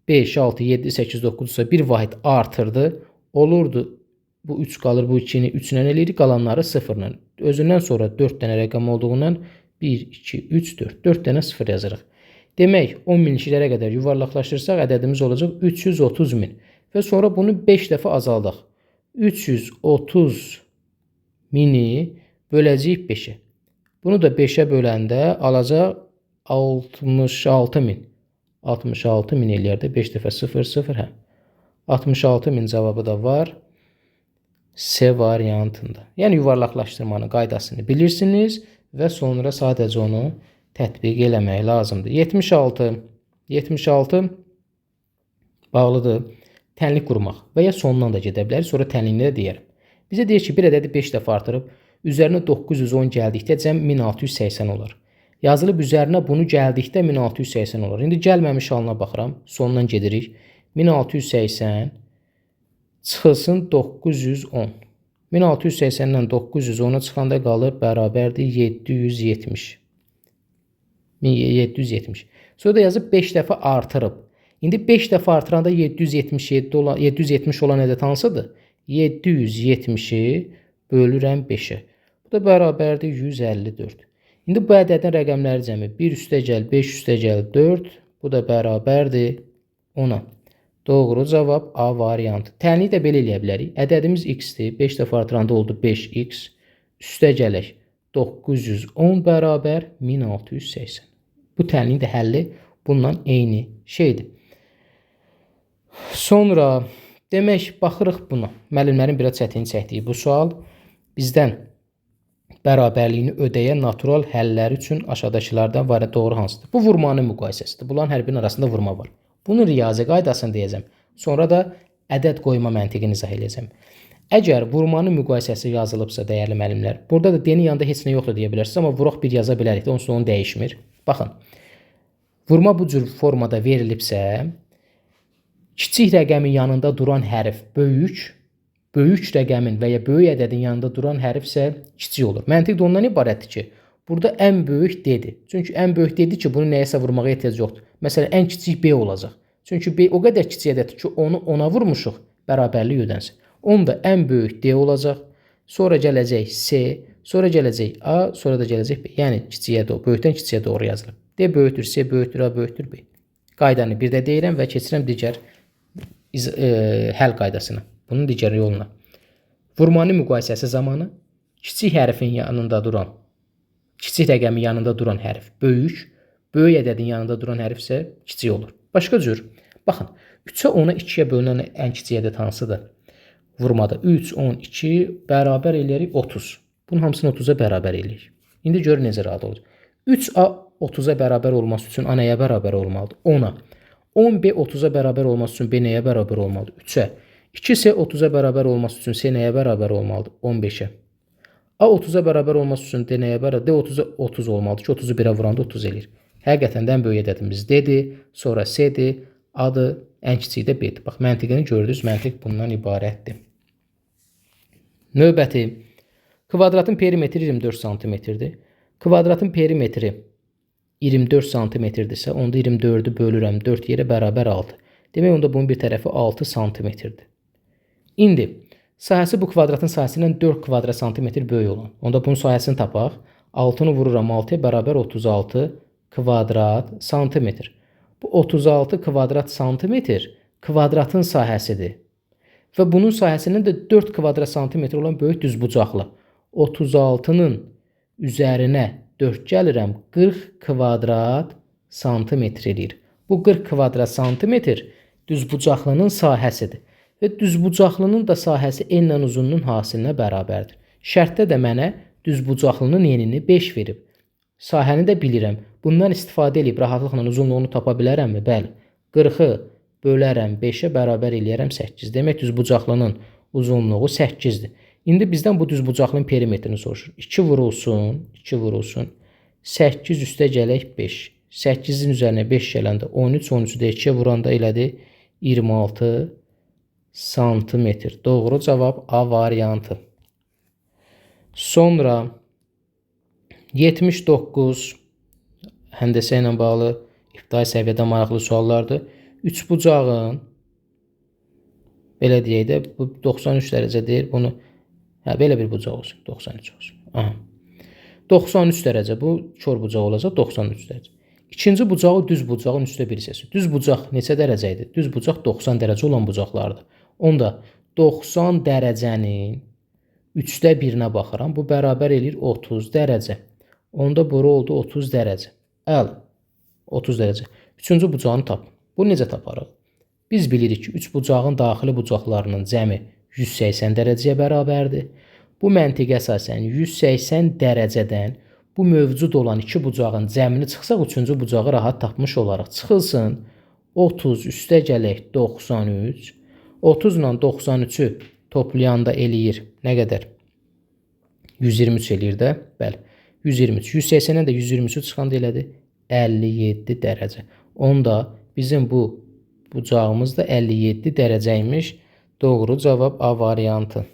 S1: 5, 6, 7, 8, 9-sa bir vahid artırdı. Olurdu bu 3 qalır, bu 2-ni 3 ilə eləyirik, qalanları 0-la. Özündən sonra 4 dənə rəqəm olduğundan 1, 2, 3, 4. 4 dənə 0 yazırıq. Demək, 10 minliklərə qədər yuvarlaqlaşdırsaq, ədədimiz olacaq 330 min. Və sonra bunu 5 dəfə azaldaq. 330 mini böləcəyik 5-ə. Bunu da 5-ə böləndə alacaq 66 min. 66 min eləyər də 5 dəfə 0, 0, hə. 66 min cavabı da var. C variantında. Yəni yuvarlaqlaşdırmanın qaydasını bilirsiniz və sonra sadəcə onu tətbiq eləmək lazımdır. 76. 76 bağlıdır. Tənlik qurmaq və ya sondan da gedə bilərik. Sonra tənliyini də deyərəm. Bizə deyir ki, bir ədədi 5 dəfə artırıb, üzərinə 910 gəldikdə cəm 1680 olar. Yazılıb üzərinə bunu gəldikdə 1680 olar. İndi gəlməmiş halına baxıram. Sondan gedirik. 1680 çıxılsın 910. 1680-dən 910-a çıxanda qalır bərabərdir 770. 1770. Sonra da yazıb 5 dəfə artırıb. İndi 5 dəfə artıranda 777 olan, 770 olan ədəd hansıdır? 770-i bölürəm 5-ə. Bu da bərabərdir 154. İndi bu ədədin rəqəmləri cəmi 1 üstə gəl 5 üstə gəl 4. Bu da bərabərdir 10-a. Doğru cavab A variantı. Tənliyi də belə eləyə bilərik. Ədədimiz x-dir. 5 dəfə artıranda oldu 5x. Üstə gələk 910 bərabər 1680. Bu tənliyin də həlli bununla eyni şeydir. Sonra demək baxırıq buna. Müəllimlərin biraz çətin çəkdiyi bu sual bizdən bərabərliyini ödəyən natural həllər üçün aşağıdakılardan variant doğru hansıdır? Bu vurmanın müqayisəsidir. Bunların hər birinin arasında vurma var. Bunun riyazi qaydasını deyəcəm. Sonra da ədəd qoyma məntiqini izah eləyəcəm. Əgər vurmanın müqayisəsi yazılıbsa, dəyərli müəllimlər, burada da D-nin yanında heç nə yoxdur deyə bilərsiniz, amma vuraq bir yaza bilərik də, onsuz onu dəyişmir. Baxın, vurma bu cür formada verilibsə, kiçik rəqəmin yanında duran hərf böyük, böyük rəqəmin və ya böyük ədədin yanında duran hərf isə kiçik olur. Məntiq də ondan ibarətdir ki, burada ən böyük D-dir. Çünki ən böyük D-dir ki, bunu nəyəsə vurmağa ehtiyac yoxdur. Məsələn, ən kiçik B olacaq. Çünki B o qədər kiçik ədəddir ki, onu ona vurmuşuq, bərabərlik ödənsin. Onda ən böyük D olacaq, sonra gələcək C, sonra gələcək A, sonra da gələcək B. Yəni kiçiyə doğru, böyükdən kiçiyə doğru yazılır. D böyükdür, C böyükdür, A böyükdür, B. Qaydanı bir də deyirəm və keçirəm digər həll qaydasına. Bunun digər yoluna. Vurmanın müqayisəsi zamanı kiçik hərfin yanında duran, kiçik rəqəmin yanında duran hərf böyük, böyük ədədin yanında duran hərf isə kiçik olur. Başqa cür, baxın, 3-ə 10-a 2-yə bölünən ən kiçik ədəd hansıdır? Vurmada 3, 10, 2 bərabər eləyərik 30. Bunun hamısını 30-a bərabər eləyirik. İndi gör necə rahat olur. 3A 30-a bərabər olması üçün A nəyə bərabər olmalıdır? 10-a. 10B 30-a bərabər olması üçün B nəyə bərabər olmalıdır? 3-ə. 2C 30-a bərabər olması üçün C nəyə bərabər olmalıdır? 15-ə. A 30-a bərabər olması üçün D nəyə bərabər? D 30-a 30 olmalıdır ki, 30-u 1-ə vuranda 30 eləyir. Həqiqətən də ən böyük ədədimiz D-dir, sonra C-dir, A-dır, ən kiçiyi də B-dir. Bax, məntiqini gördünüz, məntiq bundan ibarətdir. Növbəti Kvadratın perimetri 24 santimetrdir. Kvadratın perimetri 24 santimetrdirsə, onda 24-ü bölürəm 4 yerə bərabər 6. Demək, onda bunun bir tərəfi 6 santimetrdir. İndi sahəsi bu kvadratın sahəsindən 4 kvadrat santimetr böyük olan. Onda bunun sahəsini tapaq. 6-nı vururam 6-ya bərabər 36 kvadrat santimetr. Bu 36 kvadrat santimetr kvadratın sahəsidir. Və bunun sahəsindən də 4 kvadrat santimetr olan böyük düzbucaqlı. 36-nın üzərinə 4 gəlirəm, 40 kvadrat santimetr eləyir. Bu 40 kvadrat santimetr düzbucaqlının sahəsidir. Və düzbucaqlının da sahəsi enlə uzunluğun hasilinə bərabərdir. Şərtdə də mənə düzbucaqlının enini 5 verib. Sahəni də bilirəm. Bundan istifadə edib rahatlıqla uzunluğunu tapa bilərəmmi? Bəli. 40-ı bölərəm 5-ə bərabər eləyərəm 8. Demək, düzbucaqlının uzunluğu 8-dir. İndi bizdən bu düzbucaqlının perimetrini soruşur. 2 vurulsun, 2 vurulsun. 8 üstə gələk 5. 8-in üzərinə 5 gələndə 13, 13-ü də 2-yə vuranda elədi 26 santimetr. Doğru cavab A variantı. Sonra 79 həndəsə ilə bağlı ibtidai səviyyədə maraqlı suallardır. Üçbucağın belə deyək də bu 93 dərəcə deyir. Bunu belə bir bucaq olsun. 93 olsun. Aha. 93 dərəcə bu kor bucaq olacaq 93 dərəcə. İkinci bucağı düz bucağın 3-də 1 hissəsi. Düz bucaq neçə dərəcə idi? Düz bucaq 90 dərəcə olan bucaqlardır. Onda 90 dərəcənin 3-də 1-nə baxıram. Bu bərabər eləyir 30 dərəcə. Onda bura oldu 30 dərəcə. Əl 30 dərəcə. Üçüncü bucağını tap. Bunu necə taparıq? Biz bilirik ki, üç bucağın daxili bucaqlarının cəmi 180 dərəcəyə bərabərdir. Bu məntiqə əsasən 180 dərəcədən bu mövcud olan iki bucağın cəmini çıxsaq, üçüncü bucağı rahat tapmış olaraq. Çıxılsın 30 üstə gələk 93. 30 ilə 93-ü toplayanda eləyir nə qədər? 123 eləyir də. Bəli. 123. 180-dən də 123-ü çıxanda elədi 57 dərəcə. Onda bizim bu bucağımız da 57 dərəcəymiş. Doğru cavab A variantı.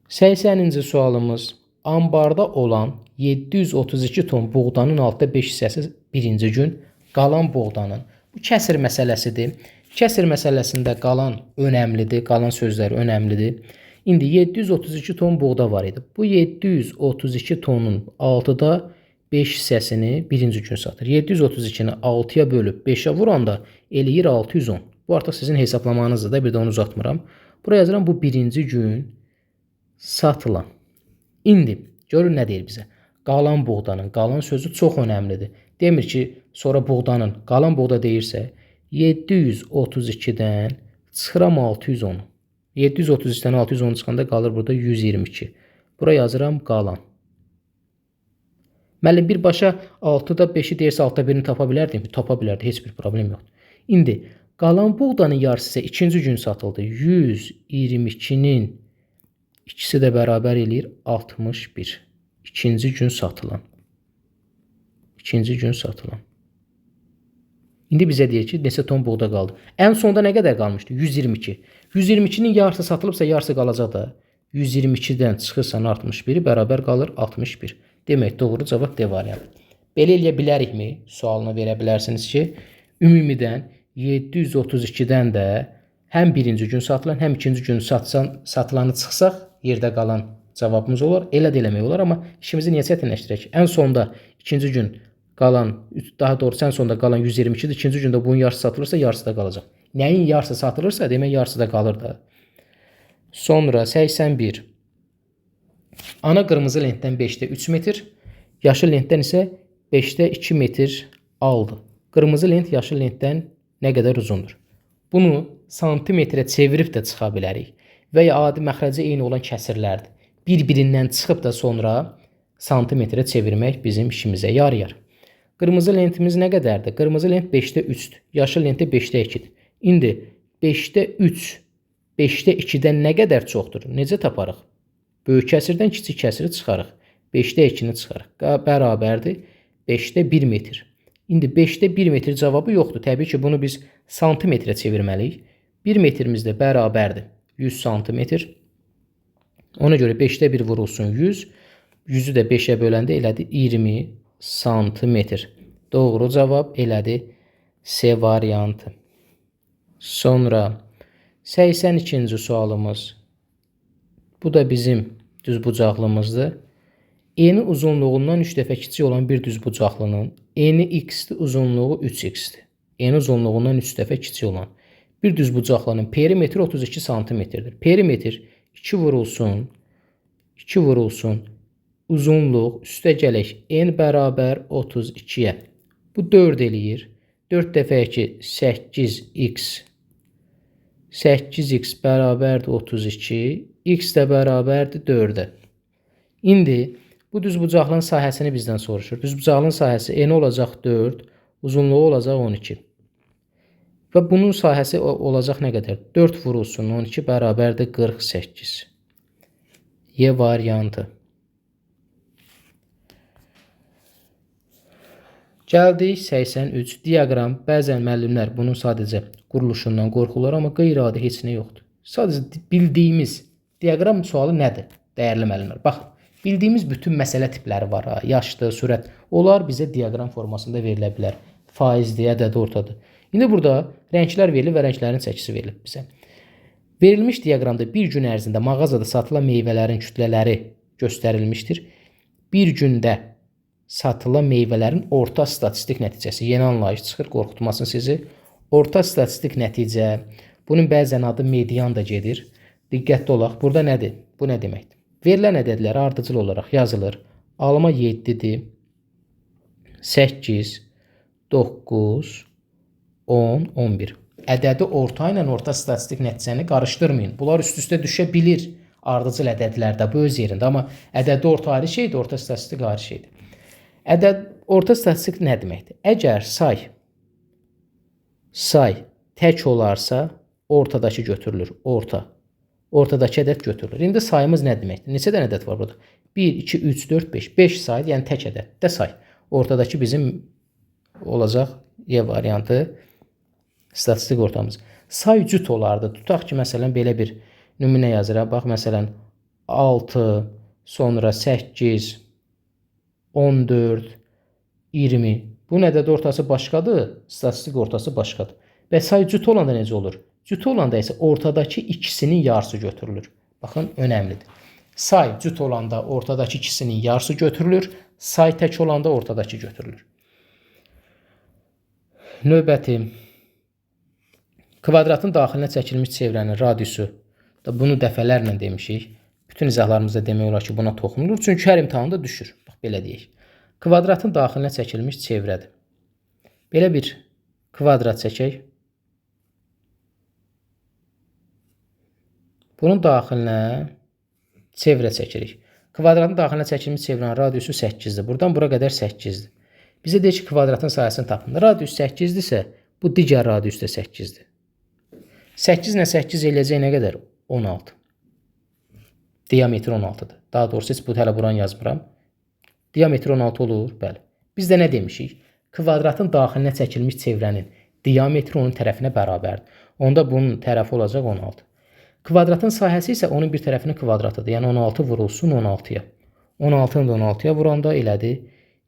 S1: 80-ci sualımız. Ambarda olan 732 ton buğdanın 6-da 5 hissəsi birinci gün, qalan buğdanın. Bu kəsir məsələsidir. Kəsir məsələsində qalan önəmlidir, qalan sözləri önəmlidir. İndi 732 ton buğda var idi. Bu 732 tonun 6-da 5 hissəsini birinci gün satır. 732-ni 6-ya bölüb 5-ə vuranda eləyir 610. Bu artıq sizin hesablamanızdır da, bir də onu uzatmıram. Buraya yazıram bu birinci gün satılan. İndi görün nə deyir bizə. Qalan buğdanın, qalan sözü çox önəmlidir. Demir ki, sonra buğdanın, qalan buğda deyirsə 732-dən çıxıram 610-u. 732-dən 610 çıxanda qalır burada 122. Bura yazıram qalan. Müəllim birbaşa 6-da 5-i deyirsə 6-da 1-ini tapa bilərdimmi? Tapa bilərdi, heç bir problem yoxdur. İndi qalan buğdanın yarısı isə ikinci gün satıldı. 122-nin ikisi də bərabər eləyir 61. İkinci gün satılan. İkinci gün satılan. İndi bizə deyir ki, neçə ton buğda qaldı. Ən sonda nə qədər qalmışdı? 122. 122-nin yarısı satılıbsa yarısı qalacaq da. 122-dən çıxırsan 61-i bərabər qalır 61. Demək, doğru cavab D variantı. Belə eləyə bilərikmi? Sualını verə bilərsiniz ki, ümumidən 732-dən də həm birinci gün satılan, həm ikinci gün satılanı çıxsaq, yerdə qalan cavabımız olar. Elə də eləmək olar, amma işimizi niyə çətinləşdirək? Ən sonda ikinci gün qalan, daha doğrusu ən sonda qalan 122-dir. İkinci gündə bunun yarısı satılırsa, yarısı da qalacaq. Nəyin yarısı satılırsa, demək yarısı da qalır da. Sonra 81. Ana qırmızı lentdən 5-də 3 metr, yaşıl lentdən isə 5-də 2 metr aldı. Qırmızı lent yaşıl lentdən nə qədər uzundur? Bunu santimetrə çevirib də çıxa bilərik. Və ya adi məxrəci eyni olan kəsirlərdir. Bir-birindən çıxıb da sonra santimetrə çevirmək bizim işimizə yarayar. Qırmızı lentimiz nə qədərdir? Qırmızı lent 5-də 3-dür. Yaşıl lent də 5-də 2-dir. İndi 5-də 3, 5-də 2-dən nə qədər çoxdur? Necə taparıq? Böyük kəsirdən kiçik kəsiri çıxarıq. 5-də 2-ni çıxarıq. Bərabərdir 5-də 1 metr. İndi 5-də 1 metr cavabı yoxdur. Təbii ki, bunu biz santimetrə çevirməliyik. 1 metrimiz də bərabərdir 100 santimetr. Ona görə 5-də 1 vurulsun 100. 100-ü də 5-ə böləndə elədi 20 santimetr. Doğru cavab elədi C variantı. Sonra 82-ci sualımız. Bu da bizim düzbucaqlımızdır. Eni uzunluğundan 3 dəfə kiçik olan bir düzbucaqlının eni x-dir, uzunluğu 3x-dir. Eni uzunluğundan 3 dəfə kiçik olan bir düzbucaqlının perimetri 32 santimetrdir. Perimetr 2 vurulsun, 2 vurulsun, uzunluq üstə gələk n bərabər 32-yə. Bu 4 eləyir. 4 dəfə 2 8x. 8x bərabərdir 32. X də bərabərdir 4-ə. İndi bu düzbucaqlının sahəsini bizdən soruşur. Düzbucaqlının sahəsi n olacaq 4, uzunluğu olacaq 12. Və bunun sahəsi olacaq nə qədər? 4 vurulsun 12 bərabərdir 48. Y variantı. Gəldik 83. Diaqram. Bəzən müəllimlər bunun sadəcə quruluşundan qorxurlar, amma qeyri-adi heç nə yoxdur. Sadəcə bildiyimiz diaqram sualı nədir? Dəyərli müəllimlər, baxın. Bildiyimiz bütün məsələ tipləri var. Ha? Yaşdır, sürət. Onlar bizə diaqram formasında verilə bilər. Faizdir, ədədi ortadır. İndi burada rənglər verilir və rənglərin çəkisi verilib bizə. Verilmiş diaqramda bir gün ərzində mağazada satılan meyvələrin kütlələri göstərilmişdir. Bir gündə satılan meyvələrin orta statistik nəticəsi. Yeni anlayış çıxır, qorxutmasın sizi. Orta statistik nəticə, bunun bəzən adı median da gedir. Diqqətli olaq. Burada nədir? Bu nə deməkdir? Verilən ədədlər ardıcıl olaraq yazılır. Alma 7-dir. 8, 9, 10, 11. Ədədi orta ilə orta statistik nəticəni qarışdırmayın. Bunlar üst-üstə düşə bilir ardıcıl ədədlərdə, bu öz yerində. Amma ədədi orta ayrı şeydir, orta statistik ayrı şeydir. Ədəd orta statistik nə deməkdir? Əgər say tək olarsa, ortadakı götürülür. Orta. Ortadakı ədəd götürülür. İndi sayımız nə deməkdir? Neçə dənə ədəd var burada? 1, 2, 3, 4, 5. 5 saydır, yəni tək ədəd də say. Ortadakı bizim olacaq Y variantı statistik ortamız. Say cüt olardı. Tutaq ki, məsələn, belə bir nümunə yazırıq. Bax, məsələn, 6, sonra 8, 14, 20. Bunun ədədi ortası başqadır, statistik ortası başqadır. Və say cüt olanda necə olur? Cüt olanda isə ortadakı ikisinin yarısı götürülür. Baxın, önəmlidir. Say cüt olanda ortadakı ikisinin yarısı götürülür. Say tək olanda ortadakı götürülür. Növbəti kvadratın daxilinə çəkilmiş çevrənin radiusu da bunu dəfələrlə demişik. Bütün izahlarımızda demək olar ki, buna toxunulur. Çünki hər imtahanda düşür. Bax, belə deyək. Kvadratın daxilinə çəkilmiş çevrədir. Belə bir kvadrat çəkək. Bunun daxilinə çevrə çəkirik. Kvadratın daxilinə çəkilmiş çevrənin radiusu 8-dir. Buradan bura qədər 8-dir. Bizə deyir ki, kvadratın sahəsini tapın. Radius 8-dirsə, bu digər radius da 8-dir. 8 ilə 8 eləyəcək nə qədər? 16. Diametri 16-dır. Daha doğrusu, heç bu hələ buranı yazmıram. Diametri 16 olur, bəli. Biz də nə demişik? Kvadratın daxilinə çəkilmiş çevrənin diametri onun tərəfinə bərabərdir. Onda bunun tərəfi olacaq 16. Kvadratın sahəsi isə onun bir tərəfinin kvadratıdır. Yəni 16 vurulsun 16-ya. 16-nı da 16-ya vuranda elədi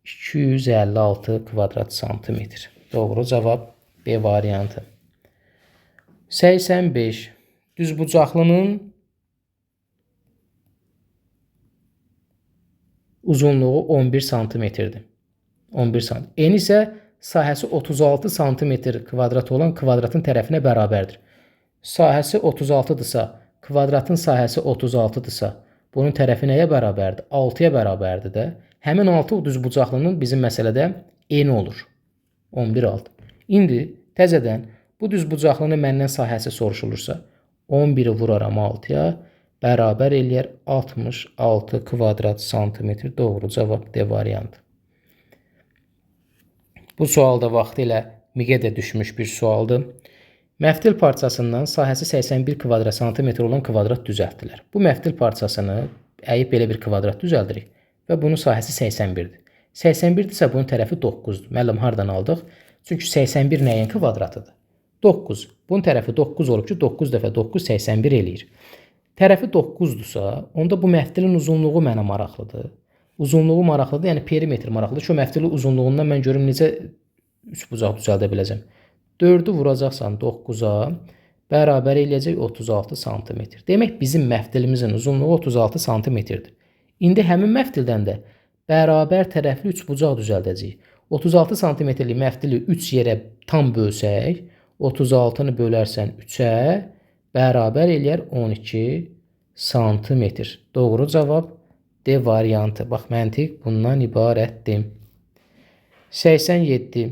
S1: 256 kvadrat santimetr. Doğru cavab B variantı. 85. Düzbucaqlının uzunluğu 11 santimetrdir. 11 santimetr. En isə sahəsi 36 santimetr kvadrat olan kvadratın tərəfinə bərabərdir. Sahəsi 36-dırsa, kvadratın sahəsi 36-dırsa, bunun tərəfi nəyə bərabərdir? 6-ya bərabərdir də. Həmin 6 düzbucaqlının bizim məsələdə eni olur. 11, 6. İndi təzədən bu düzbucaqlının məndən sahəsi soruşulursa, 11-i vuraram 6-ya, bərabər eləyər 66 kvadrat santimetr. Doğru cavab D variantı. Bu sual da vaxtilə MİQ-ə də düşmüş bir sualdır. Məftil parçasından sahəsi 81 kvadrat santimetr olan kvadrat düzəltdilər. Bu məftil parçasını əyib belə bir kvadrat düzəldirik və bunun sahəsi 81-dir. 81-dirsə bunun tərəfi 9-dur. Müəllim hardan aldıq? Çünki 81 nəyin kvadratıdır? 9. Bunun tərəfi 9 olub ki, 9 dəfə 9 81 eləyir. Tərəfi 9-dursa, onda bu məftilin uzunluğu mənə maraqlıdır. Uzunluğu maraqlıdır, yəni perimetr maraqlıdır. Şu məftilin uzunluğundan mən görüm necə üçbucaq düzəldə biləcəm. 4-ü vuracaqsan 9-a, bərabər eləyəcək 36 sm. Demək, bizim məftilimizin uzunluğu 36 sm-dir. İndi həmin məftildən də bərabər tərəfli üçbucaq düzəldəcəyik. 36 sm-lik məftili 3 yerə tam bölsək, 36-nı bölərsən 3-ə, bərabər eləyər 12 sm. Doğru cavab D variantı. Bax, məntiq bundan ibarətdir. 87.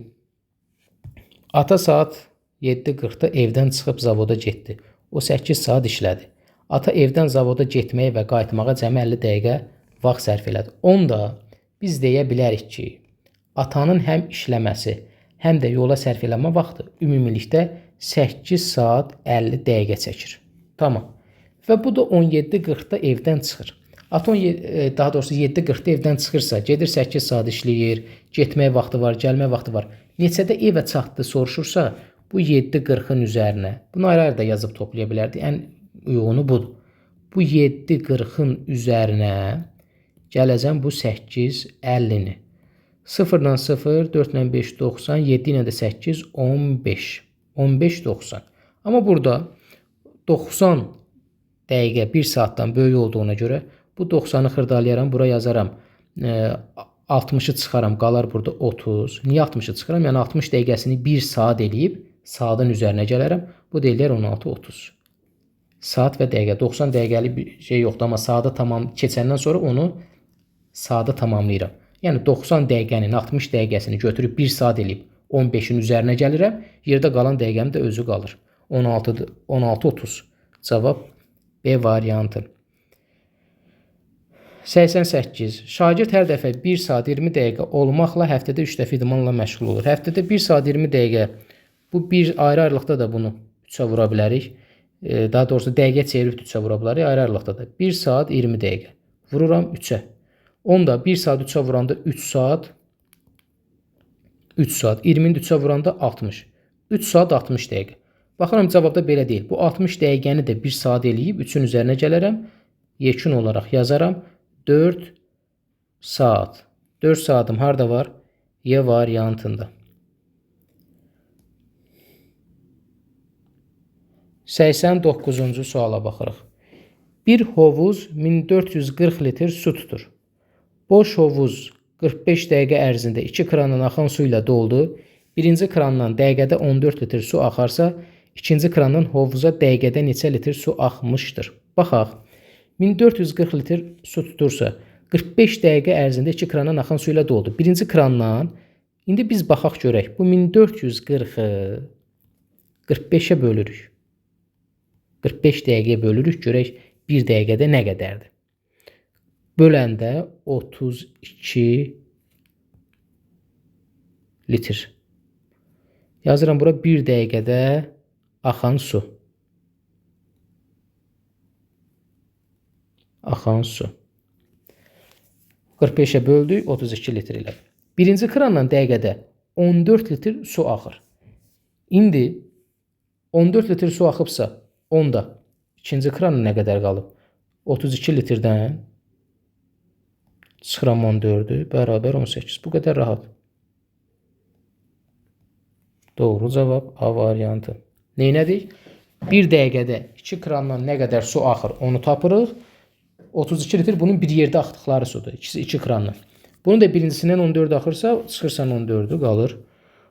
S1: Ata saat 7:40-da evdən çıxıb zavoda getdi. O 8 saat işlədi. Ata evdən zavoda getməyə və qayıtmağa cəmi 50 dəqiqə vaxt sərf elədi. Onda biz deyə bilərik ki, atanın həm işləməsi, həm də yola sərf eləmə vaxtı ümumilikdə 8 saat 50 dəqiqə çəkir. Tamam. Və bu da 17:40-da evdən çıxır. Ata daha doğrusu 7:40-da evdən çıxırsa, gedir 8 saat işləyir, getmək vaxtı var, gəlmək vaxtı var. Neçədə evə çatdı soruşursa, bu 7:40-ın üzərinə. Bunu ayrı-ayrı da yazıb toplaya bilərdik. Ən uyğunu budur. Bu 7:40-ın üzərinə gələcəm bu 8:50-ni. 0 ilə 0, 4 ilə 5, 90, 7 ilə də 8, 15. 15, 90. Amma burada 90 dəqiqə 1 saatdan böyük olduğuna görə bu 90-ı xırdalayaram, bura yazaram. 60-ı çıxaram, qalar burada 30. Niyə 60-ı çıxıram? Yəni 60 dəqiqəsini 1 saat eləyib saatın üzərinə gələrəm. Bu da eləyər 16:30. Saat və dəqiqə. 90 dəqiqəlik bir şey yoxdur, amma saata tamam keçəndən sonra onu saata tamamlayıram. Yəni 90 dəqiqənin 60 dəqiqəsini götürüb 1 saat eləyib 15-in üzərinə gəlirəm. Yerdə qalan dəqiqəm də özü qalır. 16:30. Cavab B variantı. 88. Şagird hər dəfə 1 saat 20 dəqiqə olmaqla həftədə 3 dəfə idmanla məşğul olur. Həftədə 1 saat 20 dəqiqə, bu bir ayrı-ayrılıqda da bunu 3-ə vura bilərik. Daha doğrusu dəqiqə çevirib 3-ə vura bilərik, ayrı-ayrılıqda da. 1 saat 20 dəqiqə. Vururam 3-ə. Onda 1 saat 3-ə vuranda 3 saat 3 saat. 20-ni 3-ə vuranda 60. 3 saat 60 dəqiqə. Baxıram cavabda belə deyil. Bu 60 dəqiqəni də 1 saat eləyib 3-ün üzərinə gələrəm. Yekun olaraq yazaram. 4 saat. 4 saatım harada var? Y variantında. 89-cu suala baxırıq. Bir hovuz 1440 litr su tutur. Boş hovuz 45 dəqiqə ərzində 2 krandan axan su ilə doldu. Birinci krandan dəqiqədə 14 litr su axarsa, ikinci krandan hovuza dəqiqədə neçə litr su axmışdır? Baxaq. 1440 litr su tutursa, 45 dəqiqə ərzində 2 krandan axan su ilə doldu. Birinci krandan, indi biz baxaq görək. Bu 1440-ı 45-ə bölürük. 45 dəqiqəyə bölürük, görək 1 dəqiqədə nə qədərdir. Böləndə 32 litr. Yazıram bura 1 dəqiqədə axan su. Axan su. 45-ə böldük, 32 litr elədi. Birinci krandan dəqiqədə 14 litr su axır. İndi 14 litr su axıbsa, onda ikinci kranın nə qədər qalıb? 32 litrdən çıxıram 14-ü, bərabər 18. Bu qədər rahat. Doğru cavab A variantı. Neynədik? 1 dəqiqədə 2 krandan nə qədər su axır, onu tapırıq. 32 litr bunun bir yerdə axdıqları sudur. İkisi 2 krandan. Bunun da birincisindən 14 axırsa, çıxırsan 14-ü, qalır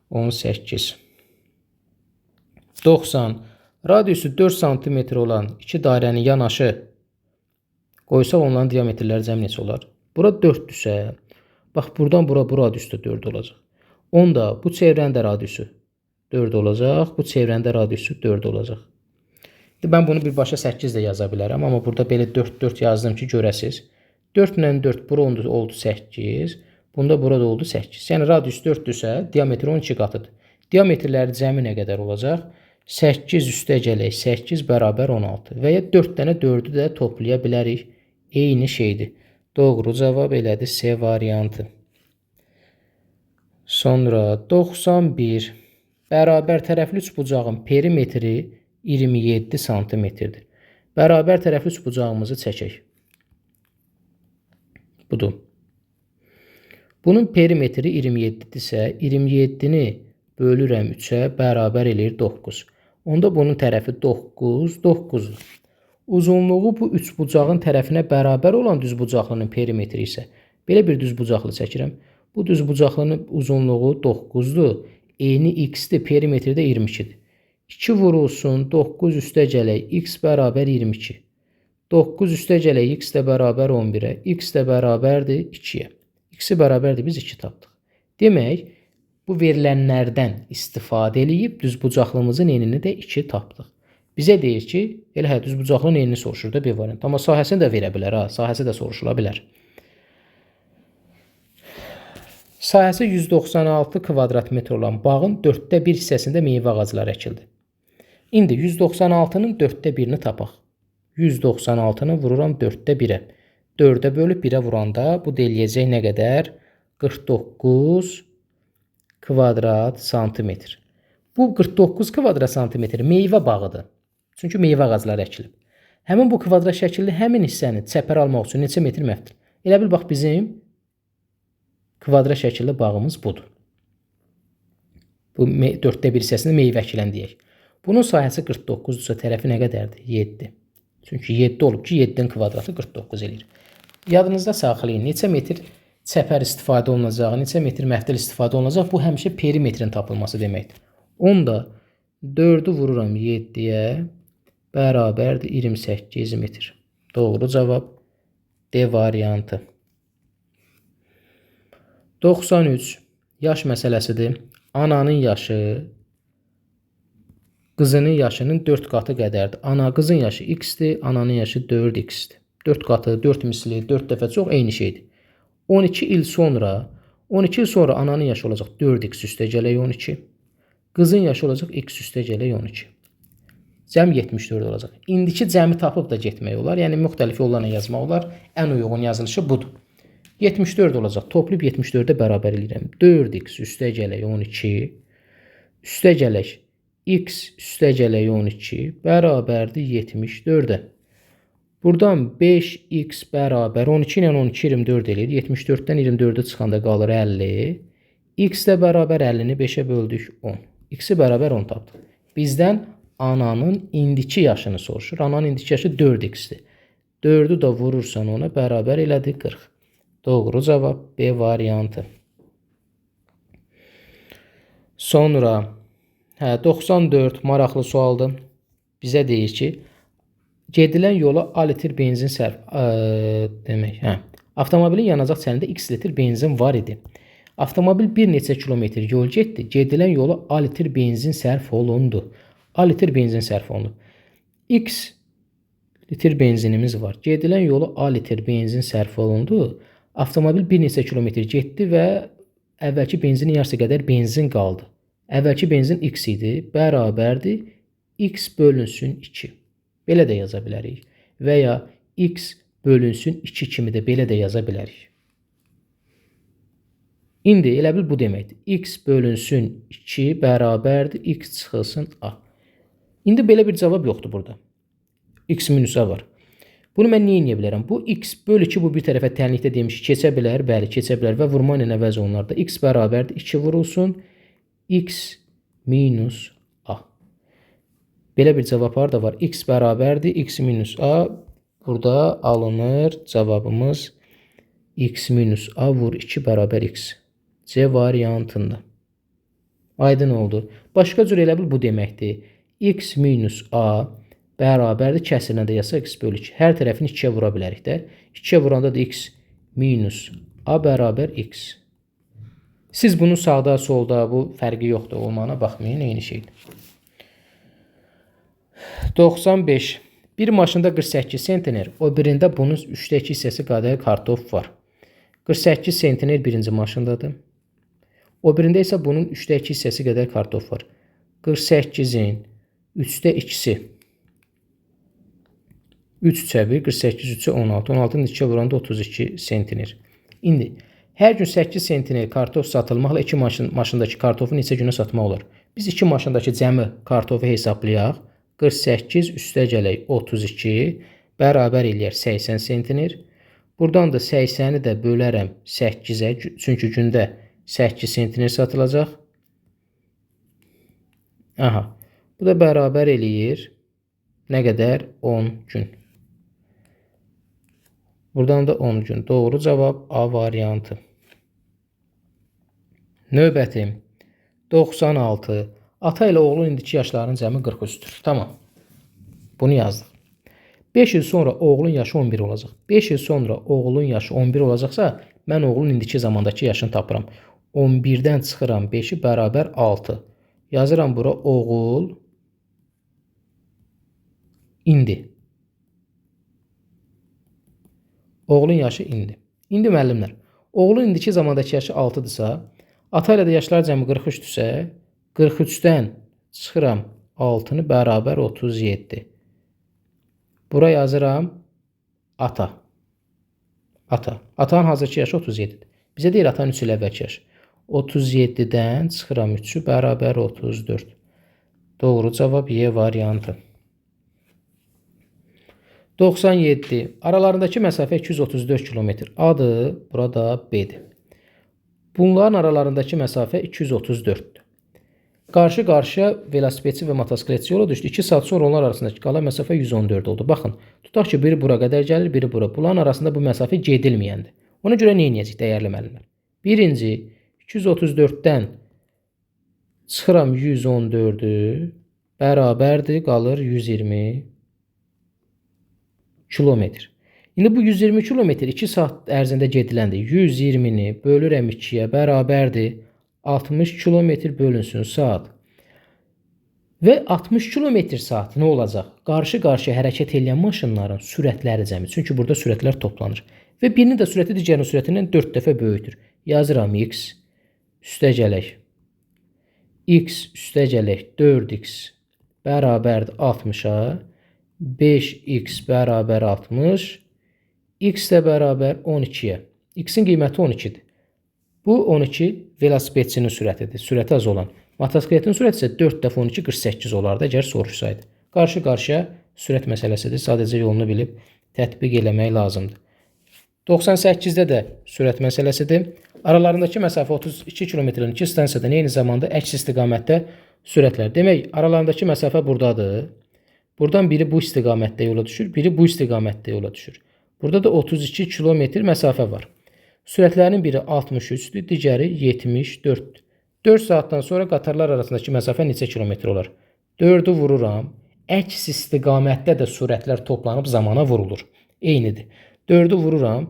S1: 18. 90. Radiusu 4 sm olan iki dairəni yanaşı qoysaq, onların diametrləri cəm neçə olar? Bura 4-dürsə, bax buradan bura bu radius da 4 olacaq. Onda bu çevrənin də radiusu 4 olacaq, bu çevrənin də radiusu 4 olacaq. Mən bunu birbaşa 8 də yaza bilərəm, amma burada belə 4-4 yazdım ki, görəsiz. 4 ilə 4 bura oldu 8, bunda burada oldu 8. Yəni radius 4-dürsə, diametri 12 qatıdır. Diametrləri cəmi nə qədər olacaq? 8 üstə gələk, 8 bərabər 16 və ya 4 dənə 4-ü də toplaya bilərik. Eyni şeydir. Doğru cavab elədi C variantı. Sonra 91. Bərabər tərəfli üçbucağın perimetri 27 santimetrdir. Bərabər tərəfli üçbucağımızı çəkək. Budur. Bunun perimetri 27-dirsə, 27-ni bölürəm 3-ə, bərabər eləyir 9. Onda bunun tərəfi 9, 9-dur. Uzunluğu bu üçbucağın tərəfinə bərabər olan düzbucaqlının perimetri isə, belə bir düzbucaqlı çəkirəm. Bu düzbucaqlının uzunluğu 9-dur. Eni x-dir, perimetri də 22-dir. 2 vurulsun, 9 üstə gələk, x bərabər 22. 9 üstə gələk, x də bərabər 11-ə, x də bərabərdir 2-yə. X-i bərabərdir, biz 2 tapdıq. Demək, bu verilənlərdən istifadə eləyib düzbucaqlımızın enini də 2 tapdıq. Bizə deyir ki, elə hə, düzbucaqlının enini soruşur da B variantı. Amma sahəsini də verə bilər, ha, sahəsi də soruşula bilər. Sahəsi 196 kvadrat metr olan bağın 1/4 hissəsində meyvə ağacları əkildi. İndi 196-nın 1/4-ini tapaq. 196-nı vururam 1/4-ə. 4-ə bölüb 1-ə vuranda bu da eləyəcək nə qədər? 49 kvadrat santimetr. Bu 49 kvadrat santimetr meyvə bağıdır. Çünki meyvə ağacları əkilib. Həmin bu kvadrat şəkilli həmin hissəni çəpər almaq üçün neçə metr məftil? Elə bil, bax, bizim kvadrat şəkilli bağımız budur. Bu 1/4 hissəsində meyvə əkilən deyək. Bunun sahəsi 49-dursa tərəfi nə qədərdir? 7. Çünki 7 olub ki, 7-nin kvadratı 49 eləyir. Yadınızda saxlayın, neçə metr çəpər istifadə olunacaq, neçə metr məftil istifadə olunacaq, bu həmişə perimetrin tapılması deməkdir. Onda 4-ü vururam 7-yə, bərabərdir 28 metr. Doğru cavab D variantı. 93 yaş məsələsidir. Ananın yaşı qızının yaşının 4 qatı qədərdir. Ana qızın yaşı x-dir, ananın yaşı 4x-dir. 4 qatı, 4 misli, 4 dəfə çox eyni şeydir. 12 il sonra, 12 il sonra ananın yaşı olacaq 4x üstə gələk 12. Qızın yaşı olacaq x üstə gələk 12. Cəm 74 olacaq. İndiki cəmi tapıb da getmək olar. Yəni müxtəlif yollarla yazmaq olar. Ən uyğun yazılışı budur. 74 olacaq. Toplayıb 74-ə bərabər eləyirəm. 4x üstə gələk 12. Üstə gələk x üstə gələk 12 bərabərdir 74-ə. Buradan 5x bərabər 12 ilə 12 24 eləyir. 74-dən 24-ə çıxanda qalır 50. X də bərabər 50-ni 5-ə böldük 10. X-i bərabər 10 tapdıq. Bizdən ananın indiki yaşını soruşur. Ananın indiki yaşı 4x-dir. 4-ü də vurursan ona bərabər elədi 40. Doğru cavab B variantı. Sonra 94 maraqlı sualdır. Bizə deyir ki, gedilən yola A litr benzin sərf demək, avtomobilin yanacaq çənində X litr benzin var idi. Avtomobil bir neçə kilometr yol getdi. Gedilən yola A litr benzin sərf olundu. A litr benzin sərf olundu. X litr benzinimiz var. Gedilən yola A litr benzin sərf olundu. Avtomobil bir neçə kilometr getdi və əvvəlki benzinin yarısı qədər benzin qaldı. Əvvəlki benzin X idi, bərabərdir X bölünsün 2. Belə də yaza bilərik. Və ya X bölünsün 2 kimi də belə də yaza bilərik. İndi elə bil bu deməkdir. X bölünsün 2 bərabərdir X çıxılsın A. İndi belə bir cavab yoxdur burada. X minus A var. Bunu mən niyə eləyə bilərəm? Bu X böl 2 bu bir tərəfə tənlikdə demiş ki, keçə bilər, bəli, keçə bilər və vurma ilə əvəz olunar da. X bərabərdir 2 vurulsun X minus A. Belə bir cavab harda var? X bərabərdir X minus A. Burada alınır cavabımız X minus A vur 2 bərabər X. C variantında. Aydın oldu. Başqa cür elə bil bu deməkdir. X minus A bərabərdir. Kəsirlə də yazsaq X bölü 2. Hər tərəfini 2-yə vura bilərik də. 2-yə vuranda da X minus A bərabər X. Siz bunu sağda, solda, bu fərqi yoxdur olmağına baxmayın, eyni şeydir. 95. Bir maşında 48 sentner, o birində bunun 3-də 2 hissəsi qədər kartof var. 48 sentner birinci maşındadır. O birində isə bunun 3-də 2 hissəsi qədər kartof var. 48-in 3-də 2-si 3 3-ə 1, 48 3-ə 16. 16-nı 2-yə vuranda 32 sentner. İndi hər gün 8 sentner kartof satılmaqla iki maşındakı kartofu neçə günə satmaq olar? Biz iki maşındakı cəmi kartofu hesablayaq. 48 üstə gələk 32 bərabər eləyər 80 sentiner. Buradan da 80-i də bölərəm 8-ə, çünki gündə 8 sentiner satılacaq. Aha, bu da bərabər eləyir. Nə qədər? 10 gün. Buradan da 10 gün. Doğru cavab A variantı. Növbəti 96. Ata ilə oğlun indiki yaşlarının cəmi 43-dür. Tamam. Bunu yazdıq. 5 il sonra oğlun yaşı 11 olacaq. 5 il sonra oğlun yaşı 11 olacaqsa, mən oğlun indiki zamandakı yaşını tapıram. 11-dən çıxıram 5-i bərabər 6. Yazıram bura oğul indi. Oğlun yaşı indi. İndi müəllimlər, oğlun indiki zamandakı yaşı 6-dırsa, ata ilə də yaşlar cəmi 43-dürsə, 43-dən çıxıram 6-nı bərabər 37. Bura yazıram ata. Ata. Atanın hazırki yaşı 37-dir. Bizə deyir atanın 3 il əvvəlki yaşı. 37-dən çıxıram 3-ü bərabər 34. Doğru cavab Y variantı. 97. Aralarındakı məsafə 234 kilometr. A-dır, burada B-dir. Bunların aralarındakı məsafə 234-dür. Qarşı-qarşıya velosipedçi və motosikletçi yola düşdü. 2 saat sonra onlar arasındakı qalan məsafə 114 oldu. Baxın, tutaq ki, biri bura qədər gəlir, biri bura. Bunların arasında bu məsafə gedilməyəndir. Ona görə nə edəcək dəyərli müəllimlər? Birinci, 234-dən çıxıram 114-ü, bərabərdir, qalır 120 kilometr. İndi bu 120 kilometr 2 saat ərzində gediləndir. 120-ni bölürəm 2-yə, bərabərdir 60 kilometr bölünsün saat. Və 60 kilometr saat nə olacaq? Qarşı-qarşıya hərəkət edən maşınların sürətləri cəmi. Çünki burada sürətlər toplanır. Və birinin də sürəti digərinin sürətindən 4 dəfə böyükdür. Yazıram x üstə gələk. X üstə gələk 4x bərabərdir 60-a. 5x bərabər 60. X də bərabər 12-yə. X-in qiyməti 12-dir. Bu 12 velosipedçinin sürətidir. Sürəti az olan. Motosikletin sürəti isə 4 dəfə 12, 48 olardı əgər soruşsaydı. Qarşı-qarşıya sürət məsələsidir. Sadəcə yolunu bilib tətbiq eləmək lazımdır. 98-də də sürət məsələsidir. Aralarındakı məsafə 32 kilometrin iki stansiyadan eyni zamanda əks istiqamətdə sürətlər. Demək, aralarındakı məsafə buradadır. Buradan biri bu istiqamətdə yola düşür, biri bu istiqamətdə yola düşür. Burada da 32 kilometr məsafə var. Sürətlərinin biri 63-dür, digəri 74-dür. 4 saatdan sonra qatarlar arasındakı məsafə neçə kilometr olar? 4-ü vururam. Əks istiqamətdə də sürətlər toplanıb zamana vurulur. Eynidir. 4-ü vururam.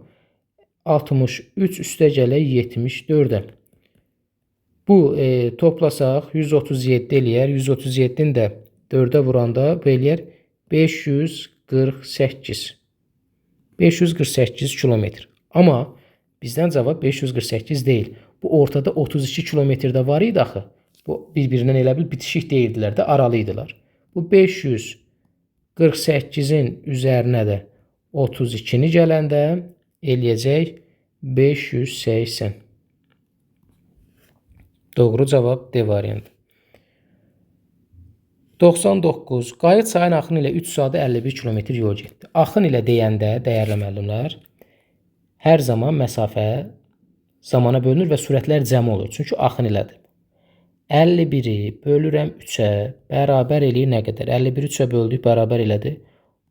S1: 63 üstə gələk 74-ə. Bu toplasaq 137 eləyər. 137-ni də 4-ə vuranda bu eləyər 548. 548 kilometr. Amma bizdən cavab 548 deyil. Bu ortada 32 kilometrdə var idi axı. Bu bir-birindən elə bil bitişik deyildilər də, aralı idilər. Bu 548-in üzərinə də 32-ni gələndə eləyəcək 580. Doğru cavab D variantı. 99. Qayıq çayın axını ilə 3 saata 51 kilometr yol getdi. Axın ilə deyəndə, dəyərli müəllimlər, hər zaman məsafə zamana bölünür və sürətlər cəm olur. Çünki axın ilədir. 51-i bölürəm 3-ə, bərabər eləyir nə qədər? 51-i 3-ə böldük, bərabər elədi.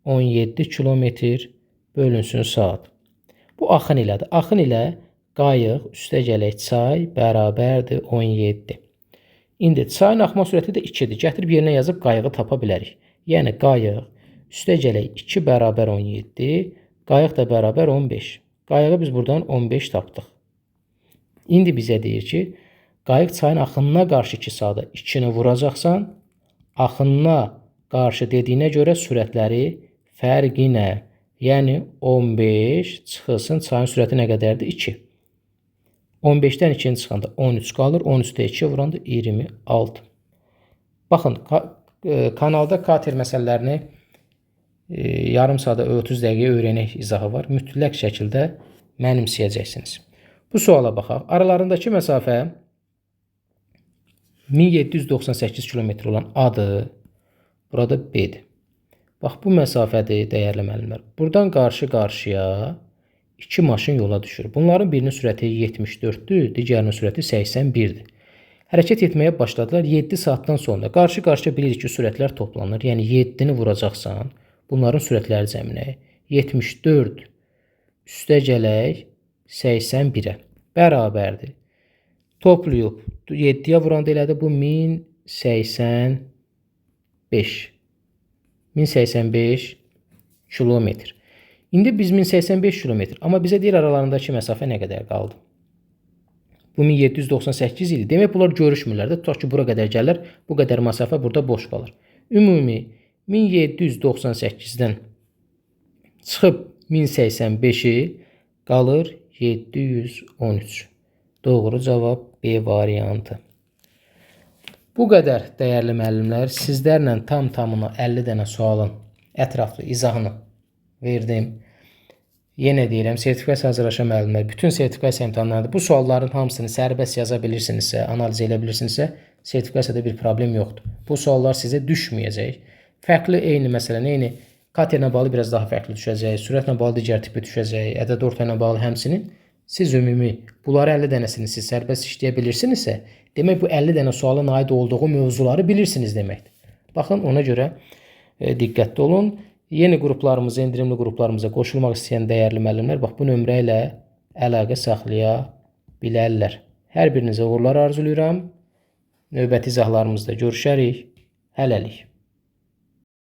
S1: 17 kilometr bölünsün saat. Bu axın ilədir. Axın ilə qayıq üstə gələk çay bərabərdir 17. İndi çayın axma sürəti də 2-dir. Gətirib yerinə yazıb qayığı tapa bilərik. Yəni qayıq üstə gələk 2 bərabər 17, qayıq da bərabər 15. Qayığı biz buradan 15 tapdıq. İndi bizə deyir ki, qayıq çayın axınına qarşı 2 saata 2-ni vuracaqsan, axınına qarşı dediyinə görə sürətləri fərqinə, yəni 15 çıxılsın, çayın sürəti nə qədərdir? 2. 15-dən 2-ni çıxanda 13 qalır, 13-də 2 vuranda 26. Baxın, kanalda kater məsələlərini yarım saata 30 dəqiqəyə öyrənək izahı var. Mütləq şəkildə mənimsəyəcəksiniz. Bu suala baxaq. Aralarındakı məsafə 1798 kilometr olan A-dır. Burada B-dir. Bax, bu məsafədir, dəyərli müəllimlər. Buradan qarşı-qarşıya 2 maşın yola düşür. Bunların birinin sürəti 74-dür, digərinin sürəti 81-dir. Hərəkət etməyə başladılar 7 saatdan sonra. Qarşı-qarşıya bilirik ki, sürətlər toplanır. Yəni 7-ni vuracaqsan bunların sürətləri cəminə. 74 üstə gələk 81-ə bərabərdir. Toplayıb 7-yə vuranda elədi bu 1085. 1085 kilometr. İndi biz 1085 kilometr, amma bizə deyir aralarındakı məsafə nə qədər qaldı? Bu 1798 idi. Demək bunlar görüşmürlər də. Tutaq ki, bura qədər gəlirlər. Bu qədər məsafə burada boş qalır. Ümumi 1798-dən çıxıb 1085-i qalır 713. Doğru cavab B variantı. Bu qədər dəyərli müəllimlər, sizlərlə tam-tamına 50 dənə sualın ətraflı izahını verdim. Yenə deyirəm, sertifikasiya hazırlaşan müəllimlər, bütün sertifikasiya imtahanlarında bu sualların hamısını sərbəst yaza bilirsinizsə, analiz edə bilirsinizsə, sertifikasiyada bir problem yoxdur. Bu suallar sizə düşməyəcək. Fərqli eyni məsələn, eyni katerlə bağlı biraz daha fərqli düşəcək, sürətlə bağlı digər tipi düşəcək, ədəd orta ilə bağlı həmçinin. Siz ümumi bunları 50 dənəsini siz sərbəst işləyə bilirsinizsə, demək bu 50 dənə sualın aid olduğu mövzuları bilirsiniz deməkdir. Baxın, ona görə diqqətli olun. Yeni qruplarımıza, endirimli qruplarımıza qoşulmaq istəyən dəyərli müəllimlər bax bu nömrə ilə əlaqə saxlaya bilərlər. Hər birinizə uğurlar arzulayıram. Növbəti izahlarımızda görüşərik. Hələlik.